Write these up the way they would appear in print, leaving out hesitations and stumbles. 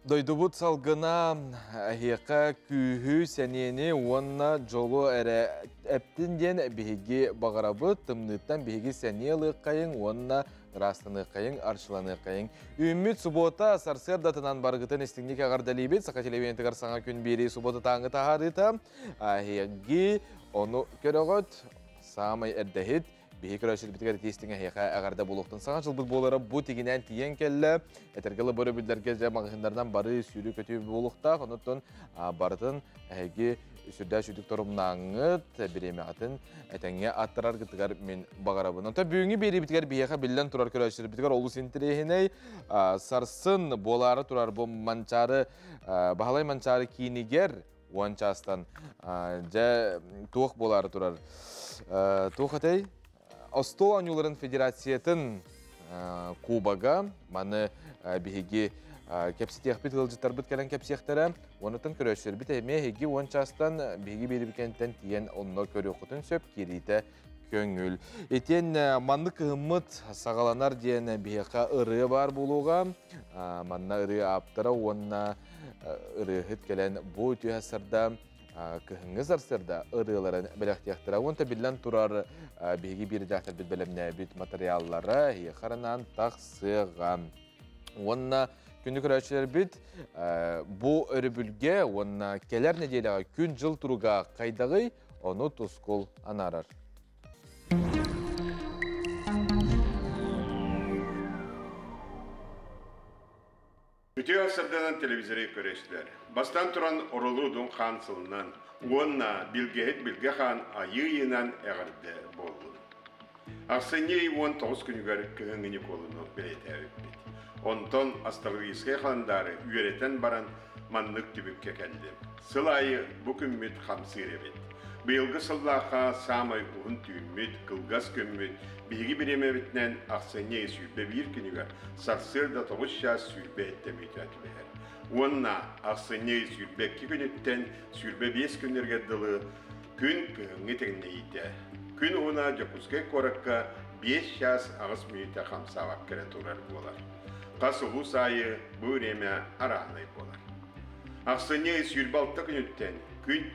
Дойдубут салгына эһиэхэ күүһү, сэниэни уонна дьолу эрэ эптин диэн биһиги баҕарабыт. Тымныыттан биһиги сэниэ ылыаххайыҥ уонна ыраастаныаххайыҥ, арчыланыаххайыҥ. Үүммүт субуота сарсыардатынан барыгытын истиҥник эҕэрдэлиибит. Саха телевидениетыгар саҥа күн биэрии субуотатааҥҥы таһаарыыта. Эһиги ону көрөҕүт. Саамай эрдэһит Биһи көрөөччүлэрбитигэр итиистиҥ эһиэхэ эҕэрдэ буолуохтун. Саҥа дьылбыт буолара бу тигинээн тиийэн кэллэ. Этэргэ дылы бу өрөбүллэргэ дьэ маҕаһыыннарынан бары сүүрүү-көтүү буолуохтаах. Онуттан барытын эһиги сүрдээх сүүтүк торумнааҥҥыт, бириэмэҕитин этэҥҥэ аттараргытыгар мин баҕарабын. Онтон бүгүҥҥү биэриибитигэр биһиэхэ биллэн турар көрөөччүлэрбитигэр олус интэриэһинэй сарсын буолаары турар бу Манчаары Баһылай Манчаары киинигэр 10 чаастан дьэ туох буолаары турар туох этэй остуол оонньууларын федерациятын кубога маны биһиги кэпсэтиэхпит ыалдьыттарбыт кэлэн кэпсиэхтэрэ уоннаттан көрөөччүлэрбит эмиэ эһиги 10 чаастан биһиги биэрибикэнтэн тиийэн онно көрүөххүтүн сөп киириитэ көҥүл. Итиэн маннык кыһыммыт саҕаланар диэн биһиэхэ ырыа баар буолуоҕа. Манна ырыа ааптара уонна ырыаһыт кэлэн бу үтүө сарда кыһыҥҥы сарсыарда ырыаларын бэлэхтиэхтэрэ. Уонна биллэн турар биһиги биирдээхтэрбит бэлэмнээбит матырыйааллара эһиэхэ анаан тахсыаҕа. Уонна күндү көрөөччүлэрбит бу өрөбүлгэ уонна кэлэр нэдиэлэҕэ күн-дьыл туруга хайдаҕый? Ону Тускул анаарар. Үтүө сарданан телевизоры көрөстүлэр. Бастан туран Оролу Дун хаан сылынан уонна Билгэһит Билгэ хаан айыы ыйынан эҕэрдэ буоллун. Ахсынньы ый 19 күнүгэр кыһыҥҥы Ньукуолуну бэлиэтээбиппит. Онтон астрологическай халандаары үөрэтэн баран маннык түмүккэ кэллим. Сыл аайы бу күммүт хамсыыр эбит. Быйылгы сыллаахха саамай уһун түүммүт, кылгас күммүт биһиги бириэмэбитинэн ахсынньы ый 21 күнүгэр сарсыарда 9 чаас 27 мүнүүтэ түбэһэр. Уонна ахсынньы ый 22 күнүттэн 25 күннэригэр дылы Күн кыһыҥҥы тэҥнэһиитэ. Күн уһуна Дьокуускай куоракка 5 чаас 8 мүнүүтэ хамсаабакка эрэ турар буолар. Хас улуус аайы бу бириэмэ арааһынай буолар. Ахсынньы ый 26 күнүттэн күн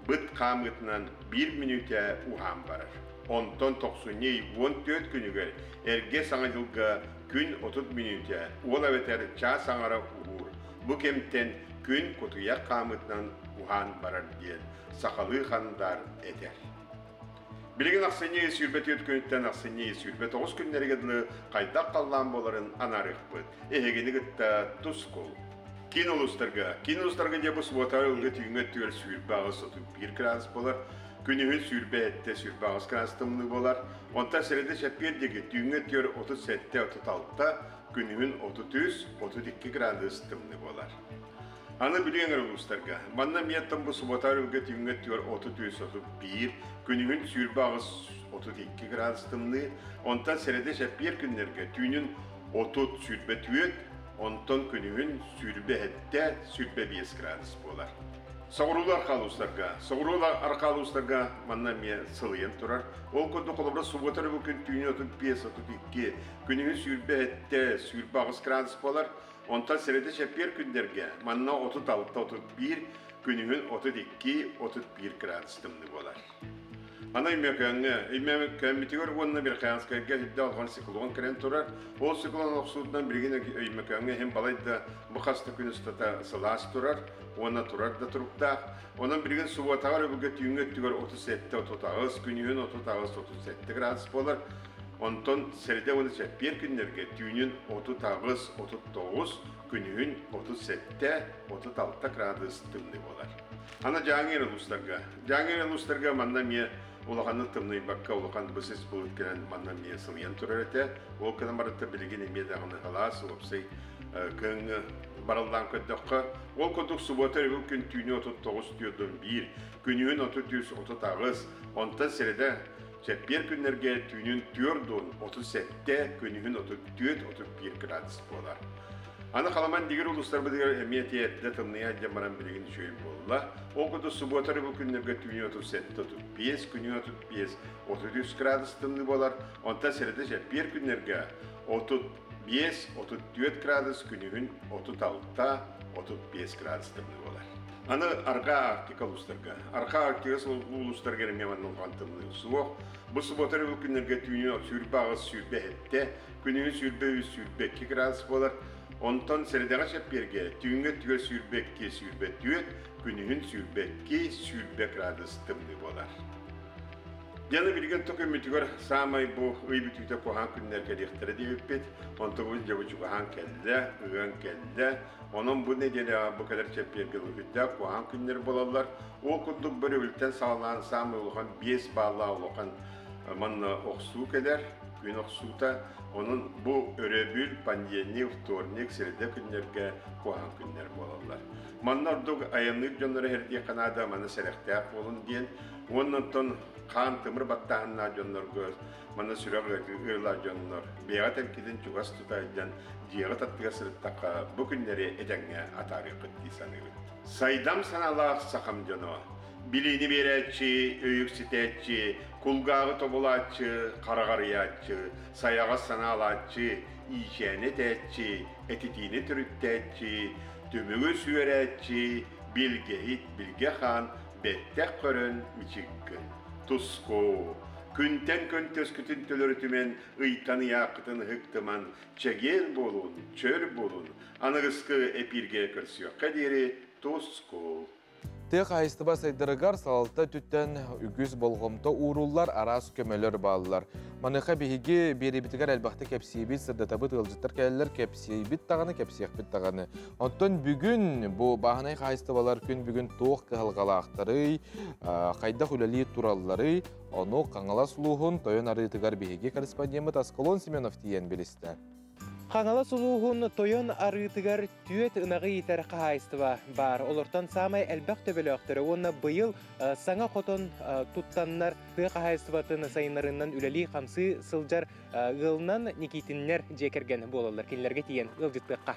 быт хаамыытынан биир мүнүүтэ уһаан барар. Онтон тохсунньу ый 14 күнүгэр эргэ Саҥа дьылга күн 30 мүнүүтэ, ол эбэтэр чаас аҥара уһуур. Бу кэмтэн күн кутуйах хаамыытынан уһаан барар диэн сахалыы хандаар этэр. Билигин ахсынньы ый 24 күнүттэн ахсынньы ый 29 күннэригэр дылы хайдах халлаан буоларын анаарыахпыт. Эһигини кытта тускул. Киин улуустарга. Киин улуустарга дьэ бу субуота ылга түүҥҥэ өттүгэр 28 31 градус буолар. Күнүһүн 27 28 градус тымныы буолар. Онтон сэрэдэ чэппиэр диэки түүҥҥэ өттүгэр 37 36, күнүһүн 33 32 градус тымныы буолар. Аны Бүлүү эҥэр улуустарга. Манна эмиэ оттон бу субуота өрүлгэ түүҥҥэ өттүгэр 33 31, күнүһүн 28 32 градус тымныы, онтон сэрэдэ чэппиэр күннэргэ түүнүн 30 24, онтон күнүһүн 27 25 градус буолар. Соҕуруулар архаалуустарга. Соҕуруулар архаалуустарга манна эмиэ сылыйан турар. Ол курдук холобура субуота өрөбүл күн түүнүн 35 32, күнүһүн 27 28 градус буолар. Онтон сэрэдэ чэппиэр күннэргэ манна 36-31, күнүһүн 32-31 градус тымныы буолар. Аны Өймөкөөҥҥө, Өймөкөөммүтүгэр уонна Верхоянскайга үрдэ алҕан циклон кэлэн турар. Ол циклон охсуутунан билигин Өймөкөөҥҥө иһин балайда бу хас да күн устата сылаас турар уонна турар да туруктаах. Онон билигин субуотаҕа өрөбүлгэ түүҥҥү өттүгэр 37-38, күнүһүн 38-37 градус буолар. Онтон сэрэдэ уонна чэппиэр күннэргэ түүнүн 38, 39, күнүһүн 37, 36 градус тымныы буолар. Аны Дьааҥы улуустарга. Дьааҥы улуустарга манна эмиэ улаханнык тымныйбакка улахан бысыс былыт кэлэн манна эмиэ сылыйан турар этэ. Ол гынан барыта билигин эмиэ даҕаны халаас уопсай кыһыҥҥы барыллаан көрдөххө, ол курдук субуота өрөбүл күн түүнү 39 41, күнүһүн 33 38, онтон сэрэдэ Чэппиэр күннэргэ түүнүн 47, күнүһүн 34-31 градус буолар. Аны Халаман дигир улуустарбытыгар эмиэ ити эрдэ тымныйа диэн баран билигин үчүгэй буолла. Ол курдук субуота бу күннэргэ түүнүн 37-35, күнүн 35, 33 градус тымныы буолар. Онтон сэрэдэ чэппиэр күннэргэ 35-34 градус, күнүһүн 36, 35 градус тымныы буолар. Аны Арҕаа Арктика улуустарга. Арҕаа Арктика улуустарга эмиэ манна улахан тымныы суох. Бу субуота өрөбүл күннэргэ түүнүн 28 27, күнүһүн 23 22 градус буолар. Онтон сэрэдэҕэ чэппиэргэ түүҥҥү өттүгэр 22 24, күнүһүн 22 20 градус тымныы буолар. Дьэ, билигин көммүтүгэр саамай бу ый бүтүүтэ куһаҕан күннэр кэлиэхтэрэ диэбиппит. Онтубут дьэ бу чугаһаан кэллэ, ыган кэллэ. Онон бу нэдиэлэҕэ бу кэлэр чэппиэргэ үрдээх куһаҕан күннэр буолаллар. Ол курдук бөрөбүлтэн саҕалаан саамай улахан 5 бааллаах улахан манна охсуу кэлэр, күн охсуута. Онон бу өрөбүл, понедельник, вторник, среда күннэргэ куһаҕан күннэр буолаллар. Манна ордук айанныыр дьоннор эһэрдиэххэ наада, маны сэрэхтээх буолун диэн. Уоннан хаан тымыр баттааһыннаах дьоннорго, манна сүрэх ыарыылаах дьоннор, бэйэҕэ тэлкитин чугас тута сылдьан дьиэҕэ таттыга сырыттахха бу күннэри этэҥҥэ атаарыаххыт дии саныыбыт. Сайдам санаалаах сахам дьоно, билиини биэрээччи, өйүксүтээччи, кулгааҕы тобулааччы, хараҕарыйааччы, сайаҕас санаалааччы, иичээни этээччи, этитиини төрүттээччи, түмүгү сүөрээччи, билгэһит, билгэ хаан, бэттэх көрөн мичиккин. Туску, күнтэн көнтөскүтүн төлөрүтүмэн, ыйтан ыйааккытын ыһыктыман, чэгиэн буолун, чөл буолун, аныгыскы эпииргэ көрсүөххэ диэри туску. Тыа хаһайыстыба сайдарыгар салалта өттүттэн үгүс болҕомто ууруллар, араас көмөлөр бааллар. Маныаха биһиги биэриибитигэр элбэхтик кэпсиибит, сырдатабыт, ыалдьыттар кэлэллэр, кэпсиэйбит даҕаны, кэпсиэхпит даҕаны. Оттон бүгүн бу бааһынай хаһайыстыбалар күн бүгүн туох кыһалҕалаахтарый, хайдах үлэлии туралларый, ону Хаҥалас улууһун Тойон Арыытыгар биһиги корреспондеммыт Аскалон Семенов тиийэн билистэ. Хаҥалас улууһун Тойон Арыытыгар түөрт ынаҕы иитэр хаһаайыстыба баар. Олортон саамай элбэх төбөлөөхтөрө уонна быйыл саҥа хотон туттаннар тыа хаһаайыстыбатын сайыннарыынан үлэлии-хамсыы сылдьар ыалынан Никитиннэр дьиэ кэргэн буолаллар. Кинилэргэ тиийэн ыалдьыттыахха.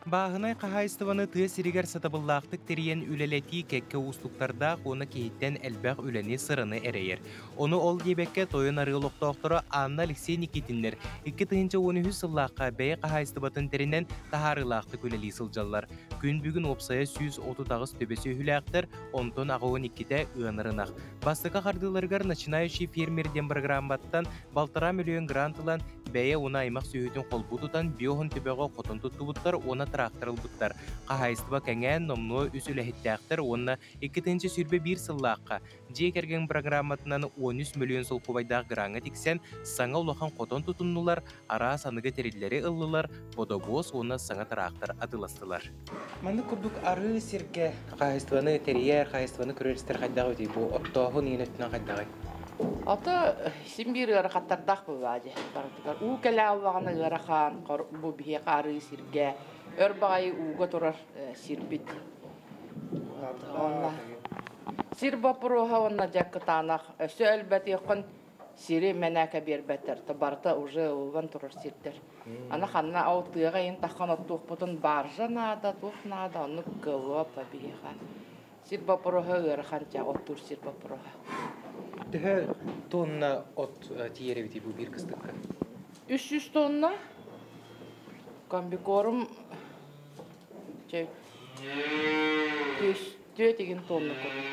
Бааһынай хаһаайыстыбаны тыа сиригэр сатабыллаахтык тэрийэн үлэлэтии кэккэ уустуктардаах уонна киһиттэн элбэх үлэни, сыраны эрэйэр. Ону ол диэбэккэ Тойон Арыы олохтоохторо Анна Алексей Никитиннэр 2013 сыллаахха бэйэ хаһаайыстыбатын тэринэн таһаарыылаахтык үлэлии сылдьаллар. Күн бүгүн уопсайа 138 төбө сүөһүлээхтэр, онтон 82-тэ ыанар ынах. Бастакы хардыыларыгар «Начинающий фермер» диэн программаттан 1,5 миллион грант ылан, бэйэ уонна аймах сүөһүтүн холбуу тутан 50 төбөҕө хотон туттубуттар уонна трактор ылбыттар. Хаһаайыстыба кэҥээн номнуо үс үлэһиттээхтэр уонна 2021 сыллаахха дьиэ кэргэн программатынан 13 миллион солкуобайдаах граҥҥа тиксэн, саҥа улахан хотон тутуннулар, араас аныгы тэриллэри ыллылар, бодобуос уонна саҥа трактор атыыластылар. Маннык курдук арыы сиргэ хаһаайыстыбаны тэрийэр, хаһаайыстыбаны көрөр-истэр хайдах эбитий? Бу оттооһун иин өттүнэн хайдаҕый? Ото син биир ыарахаттардаах буоллаҕа дии барытыгар. Уу кэлэ аллаҕына ыарахан, бу биһиэхэ арыы сиргэ өр баҕайы ууга турар сирбит. Онно сир боппуруоһа уонна дьэ кытаанах. Өссө өлбөтүөххүн сири мэнээкэ биэрбэттэр. Барыта уже ылыллан турар сирдэр. Аны ханна ол тыаҕа иһин таххан оттуохпутун баржа наада, туох наада, оннук кыаллыбаппа биһиэхэ. Сир боппуруоһа ыарахан дьэ, оттуур сир боппуруоһа. Төһө тонна от тиийэр эбитий бу биир кыстыкка? 300 тонна комбикорм түөт тонна курдук.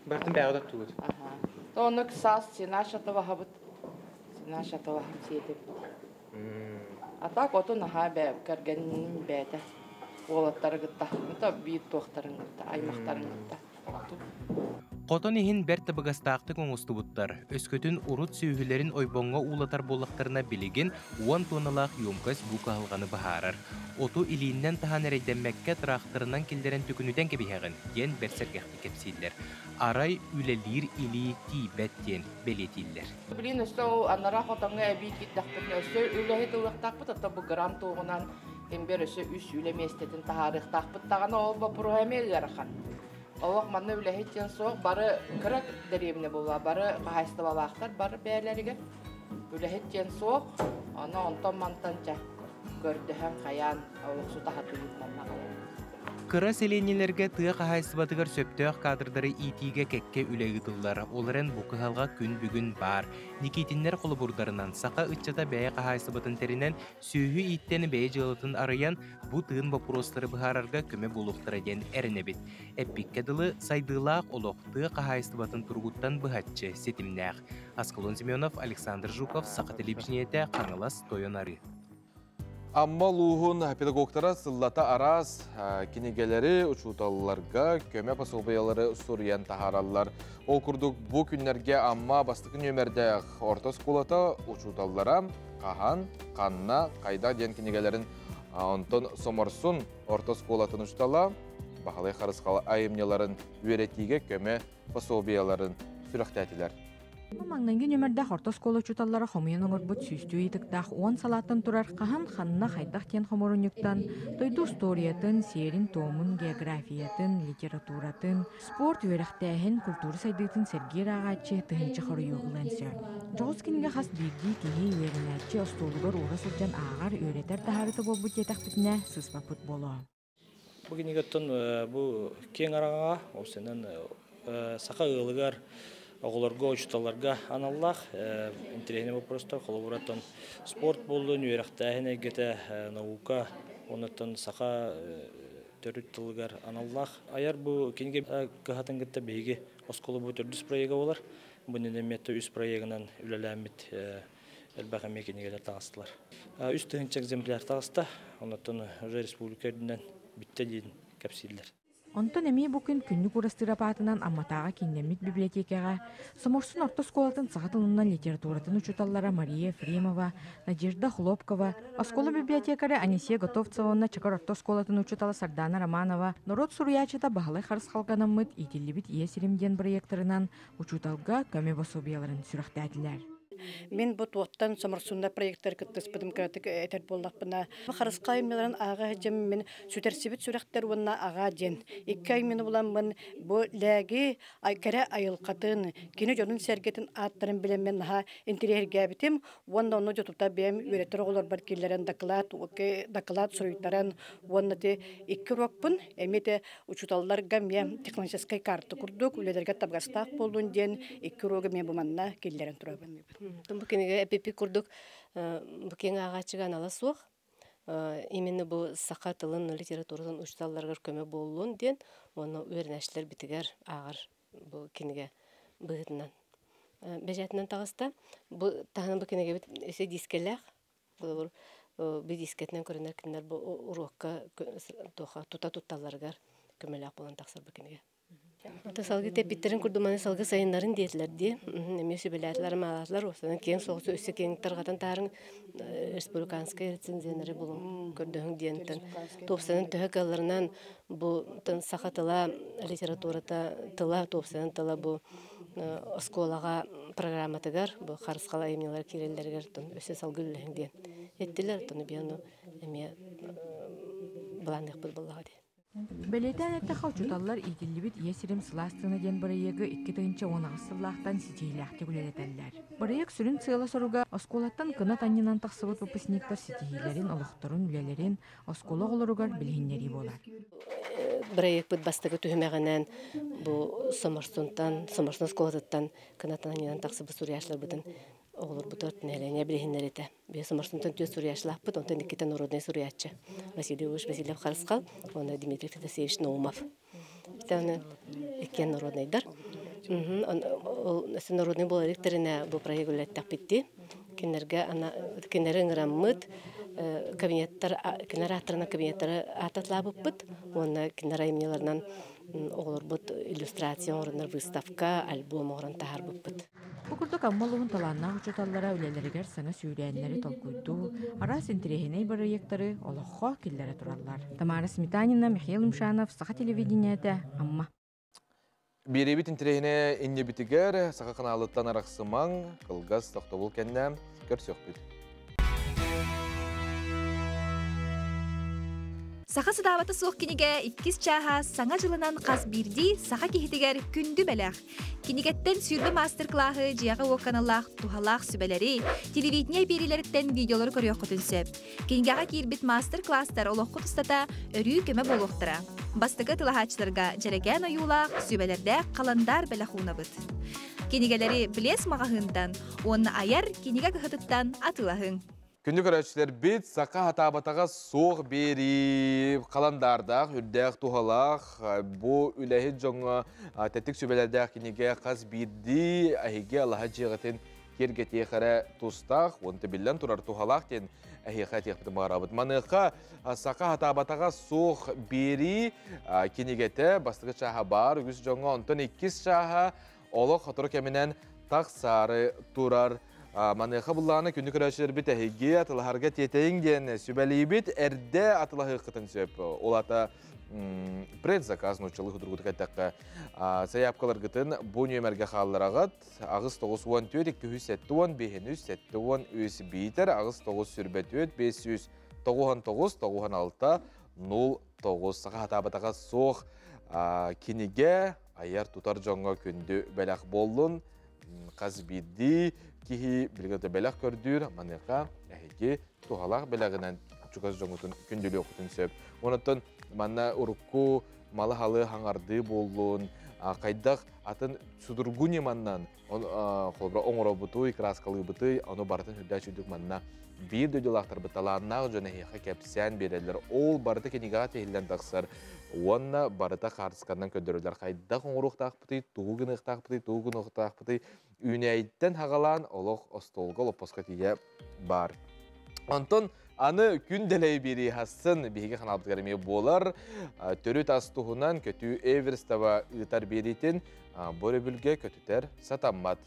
Бартын бэйэҕит оттуугут? Аха. Оннук саас сенаж атыылаһабыт. Сенаж атыылаһан сиэтибит. А так оту наһаа бээ кэргэним бэйэтэ уолаттары кытта, биир туохтарын кытта, аймахтарын кытта. Хотон иһин бэрт табыгастаахтык оҥостубуттар. Өскөтүн урут сүөһүлэрин ойбоҥҥо уулатар буоллахтарына билигин 10 туонналаах емкость бу кыһалҕаны быһаарар. Оту илииннэн таһан эрэйдэммэккэ тракторынан киллэрэн төкүнүтэн кэбиһэҕин диэн бэрт сэргэхтик кэпсииллэр. Арай үлэлиир илии тиийбэт диэн бэлиэтииллэр. Блин, өссө ол анараа хотоҥҥо эбии киирдэхпитинэ өссө үлэһит ылыахтаахпыт, ото бу грант туоҕунан имбер өссө үс үлэ миэстэтин таһаарыахтаахпыт даҕаны ол боппуруоһа эмиэ ыарахан. Олох манна үлэһит диэн суох, бары кыра дэриэбинэ буолла, бары хаһаайыстыбалаахтар, бары бэйэлэригэр үлэһит диэн суох. Аны онтон мантан ча көрдөһөн хайаан олох сутаһатыыбыт манна хаалабыт. Кыра сэлиэнньэлэргэ тыа хаһаайыстыбатыгар сөптөөх кадрдары иитиигэ кэккэ үлэ ыытыллар. Ол эрэн бу кыһалҕа күн бүгүн баар. Никитиннэр холобурдарынан саха ыччата бэйэ хаһаайыстыбатын тэринэн, сүөһү ииттэн бэйэ дьыалатын арыйан, бу тыын боппуруостары быһаарарга көмө буолуохтара диэн эрэнэбит. Эппиккэ дылы, сайдыылаах олох тыа хаһаайыстыбатын туругуттан быһаччы ситимнээх. Аскалон Семенов, Александр Жуков, Саха телевидениетэ, Хаҥалас, Тойон Арыы. Амма улууһун педагогтара сыллата араас кинигэлэри учууталларга көмө пособиялары суруйан таһаараллар. Ол курдук бу күннэргэ Амма бастакы нүөмэрдээх орто оскуолата учууталлара хаһан, ханна, хайдах диэн кинигэлэрин онтон Соморсун орто оскуолатын учуутала Баһылай Харысхал айымньыларын үөрэтиигэ көмө пособияларын сүрэхтээтилэр. Маҥнайгы нүөмэрдээх орто оскуола учууталлара хомуйан оҥорбут сүүстүү ыйытыктаах 10 салааттан турар хаһан, ханна, хайдах диэн хомуурунньуктан дойду устуоруйатын, сиэрин-туомун, географиятын, литературатын, спорт, үөрэхтээһин, культура сайдыытын сэргиир ааҕааччы тыһыынча хоруйу ылыан сөп. Дьоҕус кинигэ хас биирдии киһи үөрэнээччи остуолугар уура сылдьан ааҕар, үөрэтэр таһаарыыта буолбут диэтэхпитинэ, сыыспаппыт буолуо. Бу кинигэттэн бу киэҥ араҥаҕа, ол саха ыалыгар, оҕолорго, учууталларга аналлаах интэриэһинэй боппуруостар, холобураттан спорт буоллун, үөрэхтээһин эйгэтэ, наука, оннуттан саха төрүт тылыгар аналлаах. Айар бу кинигэ кыһатын кытта биһиги оскуола бу төрдүс проега болар. Бу нэмиэтэ үс проегынан үлэлээммит элбэх эмиэ кинигэлэр таҕыстылар. Үс тыһыынча экземпляр таҕыста, оннуттан уже республика үрдүнэн бүттэ диэн кэпсииллэр. Онтон эмиэ бу күн Күннүк Уурастыырап аатынан Амматааҕы кииннэммит библиотекаҕа Соморсун орто оскуолатын саха тылынан литературатын учууталлара Мария Ефремова, Надежда Хлопкова, оскуола библиотекаря Анисия Готовцева уонна Чакыр орто оскуолатын учуутала Сардаана Романова норуот суруйааччыта Баһылай Харысхалганаммыт «Иитиллибит ийэ сирим» диэн бырайыактарынан учууталга көмө босуобуйаларын сүрэхтээтилэр. Мин бу туоттан Соморсунна проекттар кыттыспытым кыратык этэр буоллахпына, Харысхал айымньыларын ааҕа сылдьан мин сүтэрсибит сүрэхтэр уонна аҕаа диэн икки айымньыны буламмын бу лээги кэрэ айылҕатын, кини дьонун-сэргэтин ааттарын билэммин наһаа интириэһиргээбитим уонна ону дьотута бэйэм үөрэтэр оҕолорбор киллэрэн доклад доклад суруйтаран уонна ти икки урокпун эмиэ те учууталларга эмиэ технологическай карта курдук үлэлэргэ табыгастаах буоллун диэн икки уруогу эмиэ бу манна киллэрэн турабын. Бу кинигэ эпипи курдук бу киэҥ ааҕааччыга анала суох. Именно бу саха тылын литературатын учууталларыгар көмө буоллун диэн уонна үөрэнээччилэр битигэр ааҕар бу кинигэ быһыытынан бэчээтинэн таҕыста. Бу таһынан бу кинигэбит өссө дискэлээх. Холобур, бу дискэтинэн көрөнөр кинилэр бу уруокка тута тутталларыгар көмөлөөх буолан тахсар бу кинигэ. Ата салгы тэппиттерин курдук маны салгы сайыннарын диэтилэр дии. Эмиэ сүбэлээтилэр, маалаатылар. Осанан киэҥ соҕусу өссө киэҥ тарҕатан таарын республиканскай рецензиялары булун көрдөһүҥ диэнтэн туопсанан төһө кыалларынан бу саха тыла литературата тыла туопсанан тыла бу оскуолаҕа программатыгар бу харысхал айымньылар киирэллэригэр өссө салгы үлэлэһиҥ диэн эттилэр. Оттон биону эмиэ былаанныахпыт буоллаҕа дии. Бэлиэтээн эттэххэ, учууталлар иитиллибит Ийэ сирим сылаас тыына диэн бырайыагы 2018 сыллаахтан ситиһиилээхтик үлэлэтэллэр. Бырайыак сүрүн сыала-соруга оскуолаттан кынат анньынан тахсыбыт выпускниктар ситиһиилэрин, олохторун, үлэлэрин оскуола оҕолоругар билиһиннэрии буолар. Бырайыакпыт бастакы түһүмэҕинэн бу Соморсунтан, Соморсун оскуолатыттан кынат анньынан тахсыбыт суруйааччыларбытын оҕолорбутугар нэһилиэнньэ билиһиннэритэ. Биһи Соморсунтан түөрт суруйааччылаахпыт, онтон иккитэ народнай суруйааччы Василий Ильич Васильев Харысхал уонна Дмитрий Федосеевич Наумов. Итаны иккиэн народнайдар. Ол народный буола иликтэринэ бу проект үлэттэхпитти. Кинилэргэ кинилэри ыҥыраммыт кабинеттар кинилэр ааттарынан кабинеттары ааттатлаабыппыт уонна кинилэр айымньыларынан оҕолорбут иллюстрация оҥороннор выставка, альбом оҥорон таһаарбыппыт. Бу курдук Амма улууһун талааннаах учууталлара үлэлэригэр саҥа сүүрээннэри толкуйдуу, араас интэриэһинэй бырайыактары олоххо киллэрэ тураллар. Тамара Сметанина, Михаил Юмшанов, Саха телевидениетэ, Амма. Биэриэбит интэриэһинэ иннибитигэр Саха каналыттан арахсымаҥ, кылгас тохтобул кэннэ көрсүөхпүт. Саха сыдаабата суох кинигэ иккис чааһа Саҥа дьылынан хас биирдии саха киһитигэр күндү бэлэх. Кинигэттэн 20 маастар-кылааһы дьиэҕэ-уокка аналлаах туһалаах сүбэлэри, телевидение биэриилэриттэн видеолары көрүөххүтүн сөп. Кинигэҕэ киирбит маастар-класстар олоххут устата өрүү көмө буолуохтара. Бастакы атыылаһааччыларга дьэрэкээн ойуулаах, сүбэлэрдээх халандаар бэлэх уунабыт. Кинигэлэри Блес маҕаһыынтан уонна Айар кинигэ кыһатыттан атыылаһыҥ. Күндү көрөөччүлэрбит, саха хатаабатаҕа суох биэрии халандаардаах, үрдээх туһалаах, бу үлэһит дьоҥҥо тэттик сүбэлэрдээх кинигэ хас биирдии эһиги алаһа дьиэҕитин киэргэтиэх эрэ тустаах, уонна биллэн турар туһалаах диэн эһиэхэ этиэхпитин баҕарабыт. Маныаха саха хатаабатаҕа суох биэрии кинигэтэ бастакы чааһа баар үгүс дьоҥҥо, онтон иккис чааһа олох сотору кэминэн тахсаары турар. Маныаха буллаҕына күндү көрөөччүлэрбит эһиги атылаһарга тиэтэйиҥ диэн сүбэлиибит. Эрдэ атылаһыаххытын сөп. Ол аата предзаказ нууччалыы судургутук эттэххэ сайаапкаларгытын бу нүөмэргэ хааллараҕыт. 8 94 270 5 73 биитэр 8 9 24 599 96 09 саха хатаабатаҕа суох кинигэ айар-тутар дьоҥҥо күндү бэлэх буоллун. Хас биирдии киһи билигин бэлэх көрдүүр, маныаха эһиги туһалаах бэлэҕинэн чугас дьоҥҥутун күндүлүөххүтүн сөп. Онон манна урукку малы-халы хаҥардыы буоллун, хайдах атын судургу ньыманнан холобура оҥоробутуй, кырааскалыыбытый, ону барытын үрдээч үрдүк манна биир дойдулаахтарбыт талааннаах дьон эһиэхэ кэпсээн биэрэллэр. Ол барыта кинигэҕэ тиһиллэн тахсар уонна барыта хаартысканан көрдөрөллөр. Хайдах оҥоруохтаахпытый, тугу гыныахтаахпытый, тугу гыныахтаахпытый үүнээйиттэн хаҕалаан олох остуолга олоппоско тиийэ баар. Онтон аны күн дэлэй биэрии хассын биһиги ханаалбытыгар эмиэ буолар. Төрүт ас туһунан көтүү Эверстова ыытар биэриитин бу өрөбүлгэ көтүтэр сатаммат.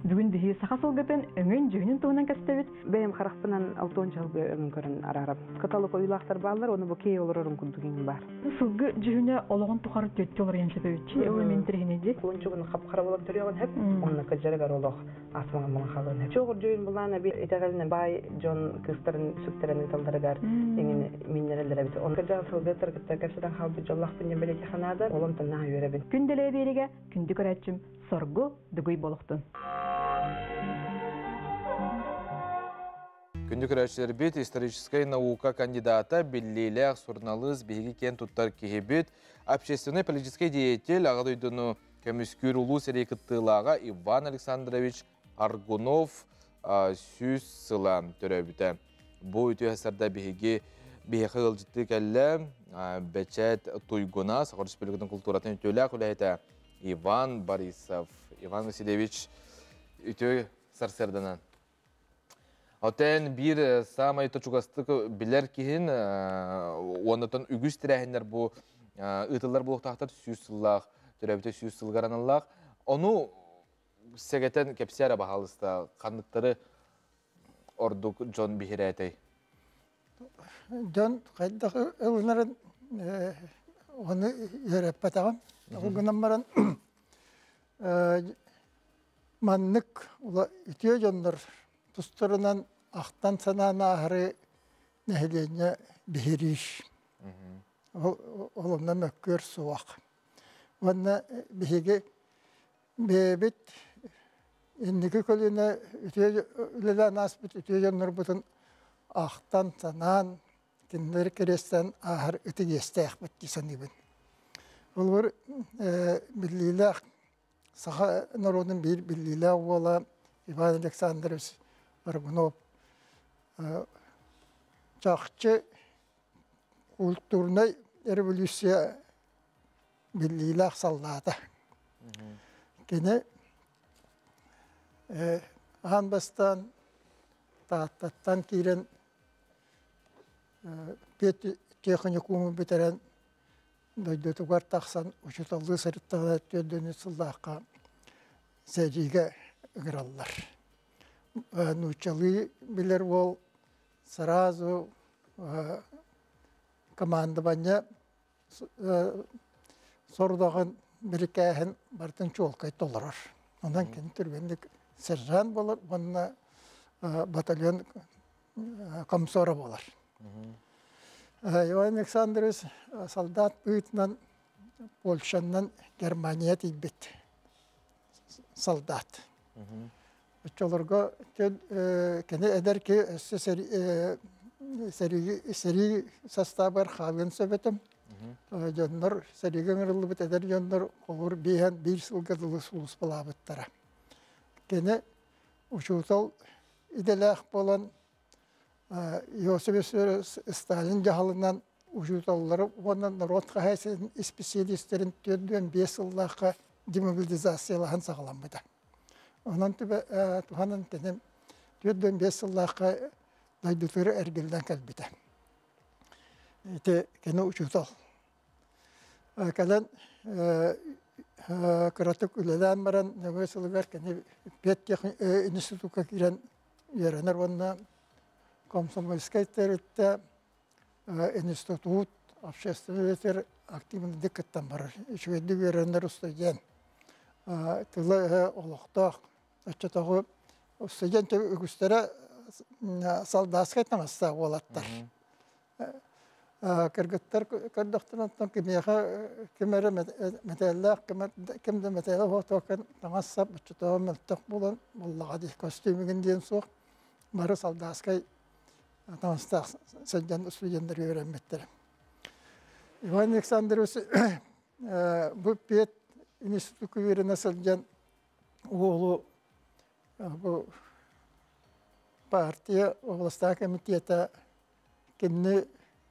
Бүгүн биһи саха сылгытын өҥүн-дьүһүнүн туһунан кэстэбит. Бэйэм харахпынан алтон дьылгы өҥүн көрөн араарабын. Кыталык ойуулаахтар бааллар, оны бу киһи олорорун курдук иҥин баар. Сылгы дьүһүнэ олоҕун тухары төттө олоруйан сөпөбүтчи, ол эмин тириһини Кулунчугун хап-хара болон төрүөҕүн хөп, онно кыдьарыгар олох асмаҥан мала халын хөп. Чоҕур дьүһүн булаан эби итэҕэлинэ баай дьон кыыстарын сүктэрэн ыыталларыгар иҥин миннэрэллэр эбит. Он кырдьаҕас сылгыттар кытта кэпсэтэн хаалбыт дьоллоохпун диэн бэлиэтиэхэ наада. Ол онтон наһаа үөрэбин. Күн дэлэй биэригэ күндү көрөөччүм соргу дугуй болохтун. Күндү көрөөччүлэрбит, историческай наука кандидата, биллиилээх суруналыыс, биһиги киэн туттар киһибит, общественный политическай деятель, аҕа дойдуну көмүскүүр улуу сэрии кыттыылааҕа Иван Александрович Аргунов 100 сыла төрөөбүтэ. Бу үтүө сарда биһиги биһиэхэ ыалдьыттыы кэллэ бэчээт туйгуна, Саха Республикатын култууратын үтүөлээх үлэһитэ Иван Борисов. Иван Васильевич, үтүө сарсыарданан. Отен биир саамай чугастык билэр киһин уоннатан үгүс тэрээһиннэр бу ыытыллар буолуохтаахтар 100 сыллаах төрөөбүтэ 100 сылгар аналлаах. Ону сэгэтэн кэпсээ эрэ баһаалыста ханныктары ордук дьон биһирээтэй? Дьон хайдах ылынарын ону үөрэппэтэҕим. Ол гынан баран маннык үтүө дьоннор тустарынан ахтан санаан ааһары нэһилиэнньэ биһириир. Ол онно мөккүөр суох. Уонна биһиги бэйэбит инники көлүөнэ үтүө үлэлээн ааспыт үтүө дьоннорбутун ахтан санаан кинилэри кэриэстээн ааһар ытык иэстээхпит дии саныыбын. Холобур, биллиилээх саха норуотун биир биллиилээх уола Иван Александрович Аргунов чахчы культурнай революция биллиилээх саллаата. Кини аан бастаан Тааттаттан киирэн техникуму бүтэрэн дойдутугар тахсан учууталлыы сырыттаҕына 4 сыллаахха сэриигэ ыҥыраллар. Нууччалыы билэр уол сразу командование сорудаҕын бирикээһин барытын чуолкай толорор. Онон кини түргэнник сержант буолар уонна батальон комсора буолар. Иван Александрович солдат быһыытынан Польшаннан Германия тиийбит солдат. Оччолорго кини эдэр киһи өссө Сэрии састаабыгар хаалыан сөп этим. Дьоннор сэриигэ ыҥырыллыбыт эдэр дьоннор холобур биэһэн биир сылга дылы сулууспалаабыттара. Кини учуутал идэлээх буолан Иосиф Сталин дьаһалынан учууталлары уонна норуот хаһаайыстыбатын исписэлиистэрин 45 сыллаахха демобилизациялаһан саҕаламмыта. Онон туһанан кини 45 сыллаахха дойдутугар эргиллэн кэлбитэ. Ити кини учуутал. Кэлэн кыратык үлэлээн баран нөҥүө сылыгар кини педтехинститукка киирэн үөрэнэр уонна комсомольскай тэрилтэ институт общественный үлэтигэр активныйдык кыттан барар. Үчүгэйдик үөрэнэр студент. Тыла-өһө олохтоох. Оччотооҕу студент үгүстэрэ солдатскай таҥастаах уолаттар. Кыргыттар көрдөхтөрүнэ оттон кимиэхэ ким эрэ мэтээллээх, ким да мэтээлэ суох таҥас-сап оччотооҕу мөлтөх буолан буоллаҕа дии. Костюмигын диэн суох. Бары солдатскай таҥастаах сылдьан студеннар үөрэммиттэрэ. Иван Александрович бу пед институкка үөрэнэ сылдьан уолу бу партия областаах комитета кинини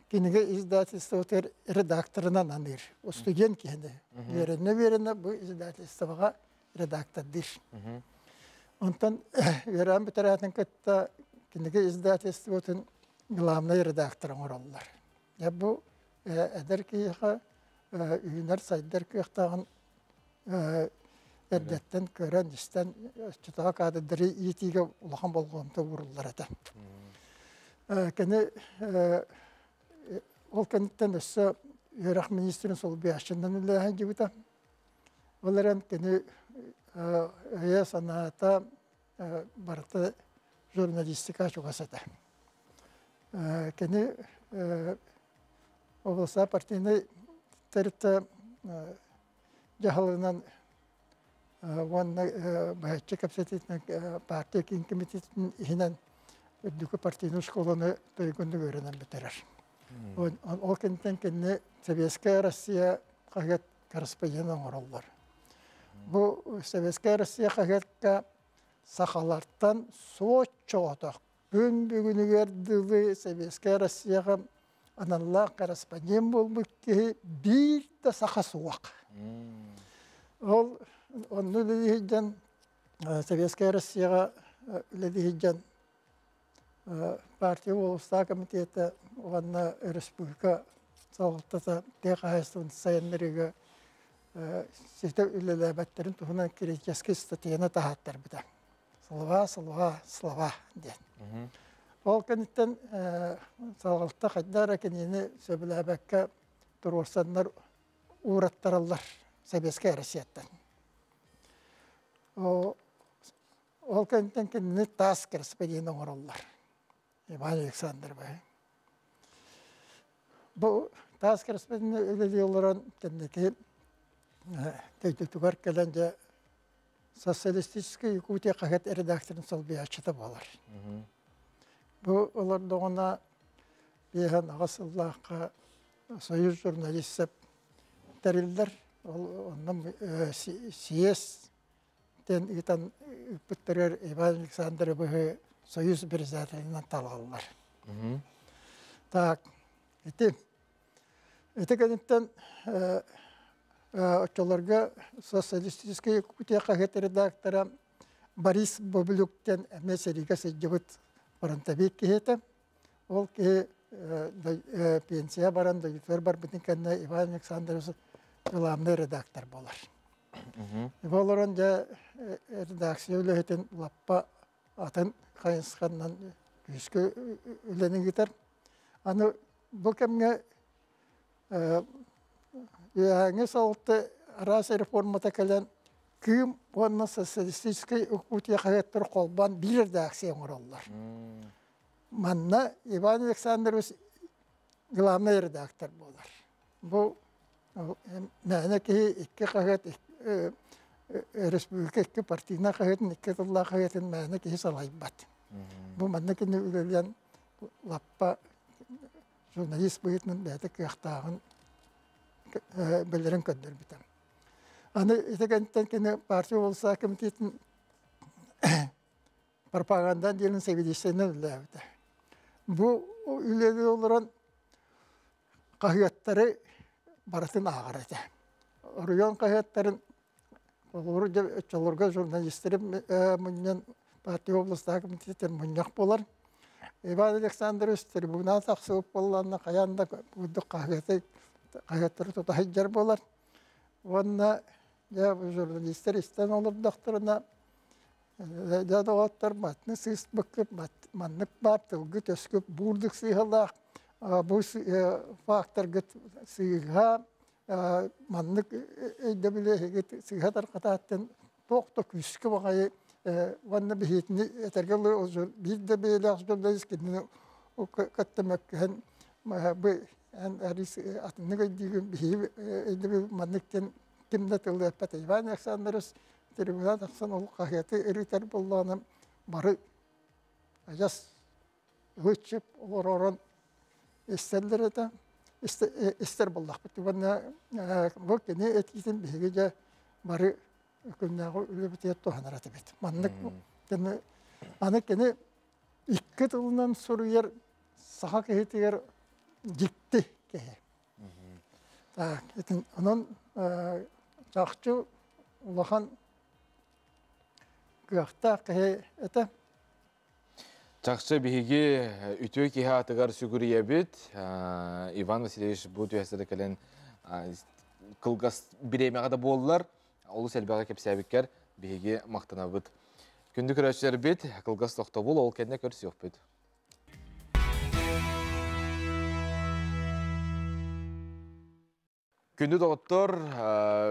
кинигэ издательствотыгар редакторынан аныыр. Студент киһини. Үөрэнэ-үөрэнэ бу издательствоҕа редактордыыр. Онтон үөрээн бүтэрээтин кытта кинигэ издательствотын главнай редактор оҥороллор. Дьэ бу эдэр киһиэхэ үүнэр-сайдар кыахтааҕын эрдэттэн көрөн-истэн оччотооҕу кадрдары иитиигэ улахан болҕомто ууруллар этэ. Кини ол кэнниттэн өссө үөрэх министрин солбуйааччынан үлэлэһэн дьыбыта. Ол эрэн кини өйө-санаата барыта журналистика чугас этэ. Кини областной партийнай тэрилтэ дьаһалынан уонна быһаччы кэпсэтиитинэн партия киин комитетин иһинэн үрдүкү партийнай школаны туйгуннук үөрэнэн бүтэрэр. Ол кэнниттэн кинини Советская Россия хаһыат корреспондент оҥороллор. Бу Советская Россия хаһыакка сахалартан соччоҕотох күн бүгүнүгэр дылы Советская Россияҕа аналлаах корреспондент буолбут киһи биир да саха суох. Ол онно үлэлии сылдьан Советская Россияҕа үлэлии сылдьан партия уолустаах комитета уонна республика салалтата тыа хаһаайыстыбатын сайыннарыыга ситэ үлэлээбэттэрин туһунан критическэй статьяны таһааттарбыта. Слова, слова, слова диэн. Ол кэнниттэн салалта хайда эрэ кинини сөбүлээбэккэ туруорсаннар уураттараллар Советскай Россияттан. Ол кэнниттэн кинини таас корреспондент оҥороллор. Иван Александрович. Бу таас корреспондент үлэлии олорон кэнники дойдутугар кэлэн дьэ Социалистическая Якутия хаһыат редакторын солбуйааччыта буолар. Бу олордоҕуна биэһэн аҕыс сыллаахха Союз журналистов тэриллэр. Ол онно съезд тэн ыытан ыыппыттарыгар Иван Александровиһы Союз председателинэн талаллар. Так, ити ити кэнниттэн оччолорго Социалистическая Якутия хаһыат редактора Борис Бобилюктен эмиэ сэриигэ сылдьыбыт фронтовик киһи этэ. Ол киһи пенсия баран дойдутугар барбытын кэннэ Иван Александрович главный редактор буолар. Бу олорон дьэ редакция үлэһитин лаппа атын хайысханан күүскэ үлэни ыытар. Аны бу кэмҥэ үөһээҥҥи салалта араас реформата кэлэн Кыым уонна Социалистическай Якутия хаһыаттар холбоон биир редакция оҥороллор. Манна Иван Александрович главный редактор буолар. Бу мээнэ киһи икки хаһыат республика икки партийнай хаһыатын икки тыллаах хаһыатын мээнэ киһи салайбат. Бу манна кини үлэлээн лаппа Журналист быһыытынан бэйэтэ кыахтааҕын билэрин көрдөрбүтэ. Аны ити кэнниттэн кини партия болсаа комитетин пропаганда диэн сэбиэдиссэйинэн үлэлээбитэ. Бу үлэни олорон хаһыаттары барытын ааҕар этэ. Оройуон хаһыаттарын холобур оччолорго журналистары мунньан партия областаах комитеттер мунньах буолар. Иван Александрович трибуна тахсыбыт буоллаҕына хайаан да курдук хаһыаты хаһыаттары тута сылдьар буолар. Уонна дьэ журналистар истэн олордохторуна дьэ доҕоттор матны сыыспыккыт маннык баар тылгыт өскүт буурдук сыыһалаах бу факторгыт сыыһа маннык өйдөбүлү эһиги сыыһа тарҕатааттан туох да күүскэ баҕайы уонна биһиэтини этэргэ биир да бэйэлээх журналист кинини кытта мөккүһэн бу эн атыннык өйдүүгүн биһиги өйдөбүл маннык диэн ким да тыллыаппат. Иван Александрович трибуна тахсан ол хаһыаты ырытар буоллаҕына бары адьас ылыччып олоророн истэллэр этэ истэр буоллахпыт. Уонна бу кини этиитин биһиги дьэ бары күннээҕи үлэбитигэр туһанар этибит. Маннык кини аны кини икки тылынан суруйар саха киһитигэр дьикти киһи. Так, итин онон чахчы улахан кыахтаах киһи этэ. Чахчы биһиги үтүө киһи аатыгар сүгүрүйэбит. Иван Васильевич бу түһэсэ кэлэн кылгас бириэмэҕэ да буоллар, олус элбэҕи кэпсээбиккэр биһиги махтанабыт. Күндү көрөөччүлэрбит, кылгас тохтобул, ол кэннэ көрсүөхпүт. Күндү доҕоттор,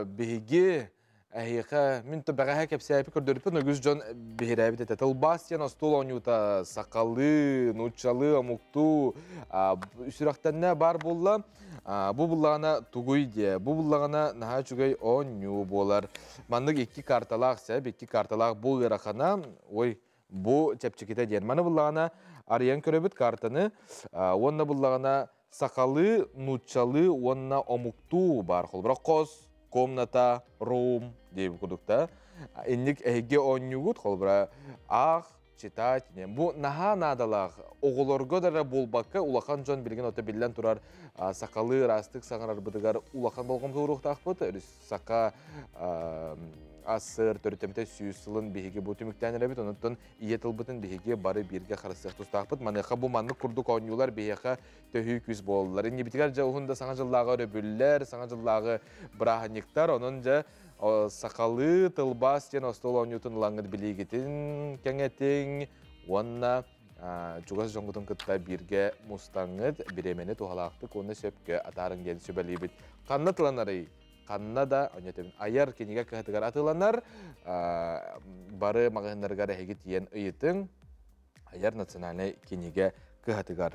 биһиги эһиэхэ мин бэҕэһээ кэпсээпи көрдөрүппүн үгүс дьон биһирээбит этэ. Тылбаас диэн остуол оонньуута сахалыы, нууччалыы, омуктуу сүрэхтэннэ баар буолла. Бу буллаҕына тугуй диэ, бу буллаҕына наһаа үчүгэй оонньуу буолар. Маннык икки карталаах сэп, икки карталаах бу ыарахана, ой, бу чэпчэкитэ диэн. Маны буллаҕына арыйан көрөбүт картаны уонна буллаҕына сахалыы, нууччалыы уонна омуктуу баар. Холобура хос, комната, room диэбит курдук да. Инник эһиги оонньуугут, холобура аах, читать. Бу наһаа наадалаах оҕолорго да эрэ буолбакка улахан дьон билигин ото биллэн турар сахалыы ыраастык саҥарарбытыгар улахан болҕомто ууруохтаахпыт. Саха АССР төрүттэммитэ 100 сылын биһиги бу түмүктээн эрэбит. Онон ийэ тылбытын биһиги бары бииргэ харыстыах тустаахпыт. Маныаха бу маннык курдук оонньуулар биһиэхэ төһүү күүс буолаллар. Иннибитигэр дьэ уһун да саҥа дьыллааҕы өрөбүллэр, саҥа дьыллааҕы бырааһынньыктар. Онон дьэ сахалыы тылбаас диэн остуол оонньуутун ылаҥҥыт билиигитин кэҥэтиҥ уонна чугас дьоҥҥутун кытта бииргэ мустаҥҥыт бириэмэни туһалаахтык уонна сөпкө атаарыҥ диэн сүбэлиибит. Ханна тыланарый? Ханна да айар кинигэ кыһатыгар атыыланар, бары маҕаһыыннарыгар эһиги тиийэн ыйытыҥ, айар национальнай кинигэ кыһатыгар.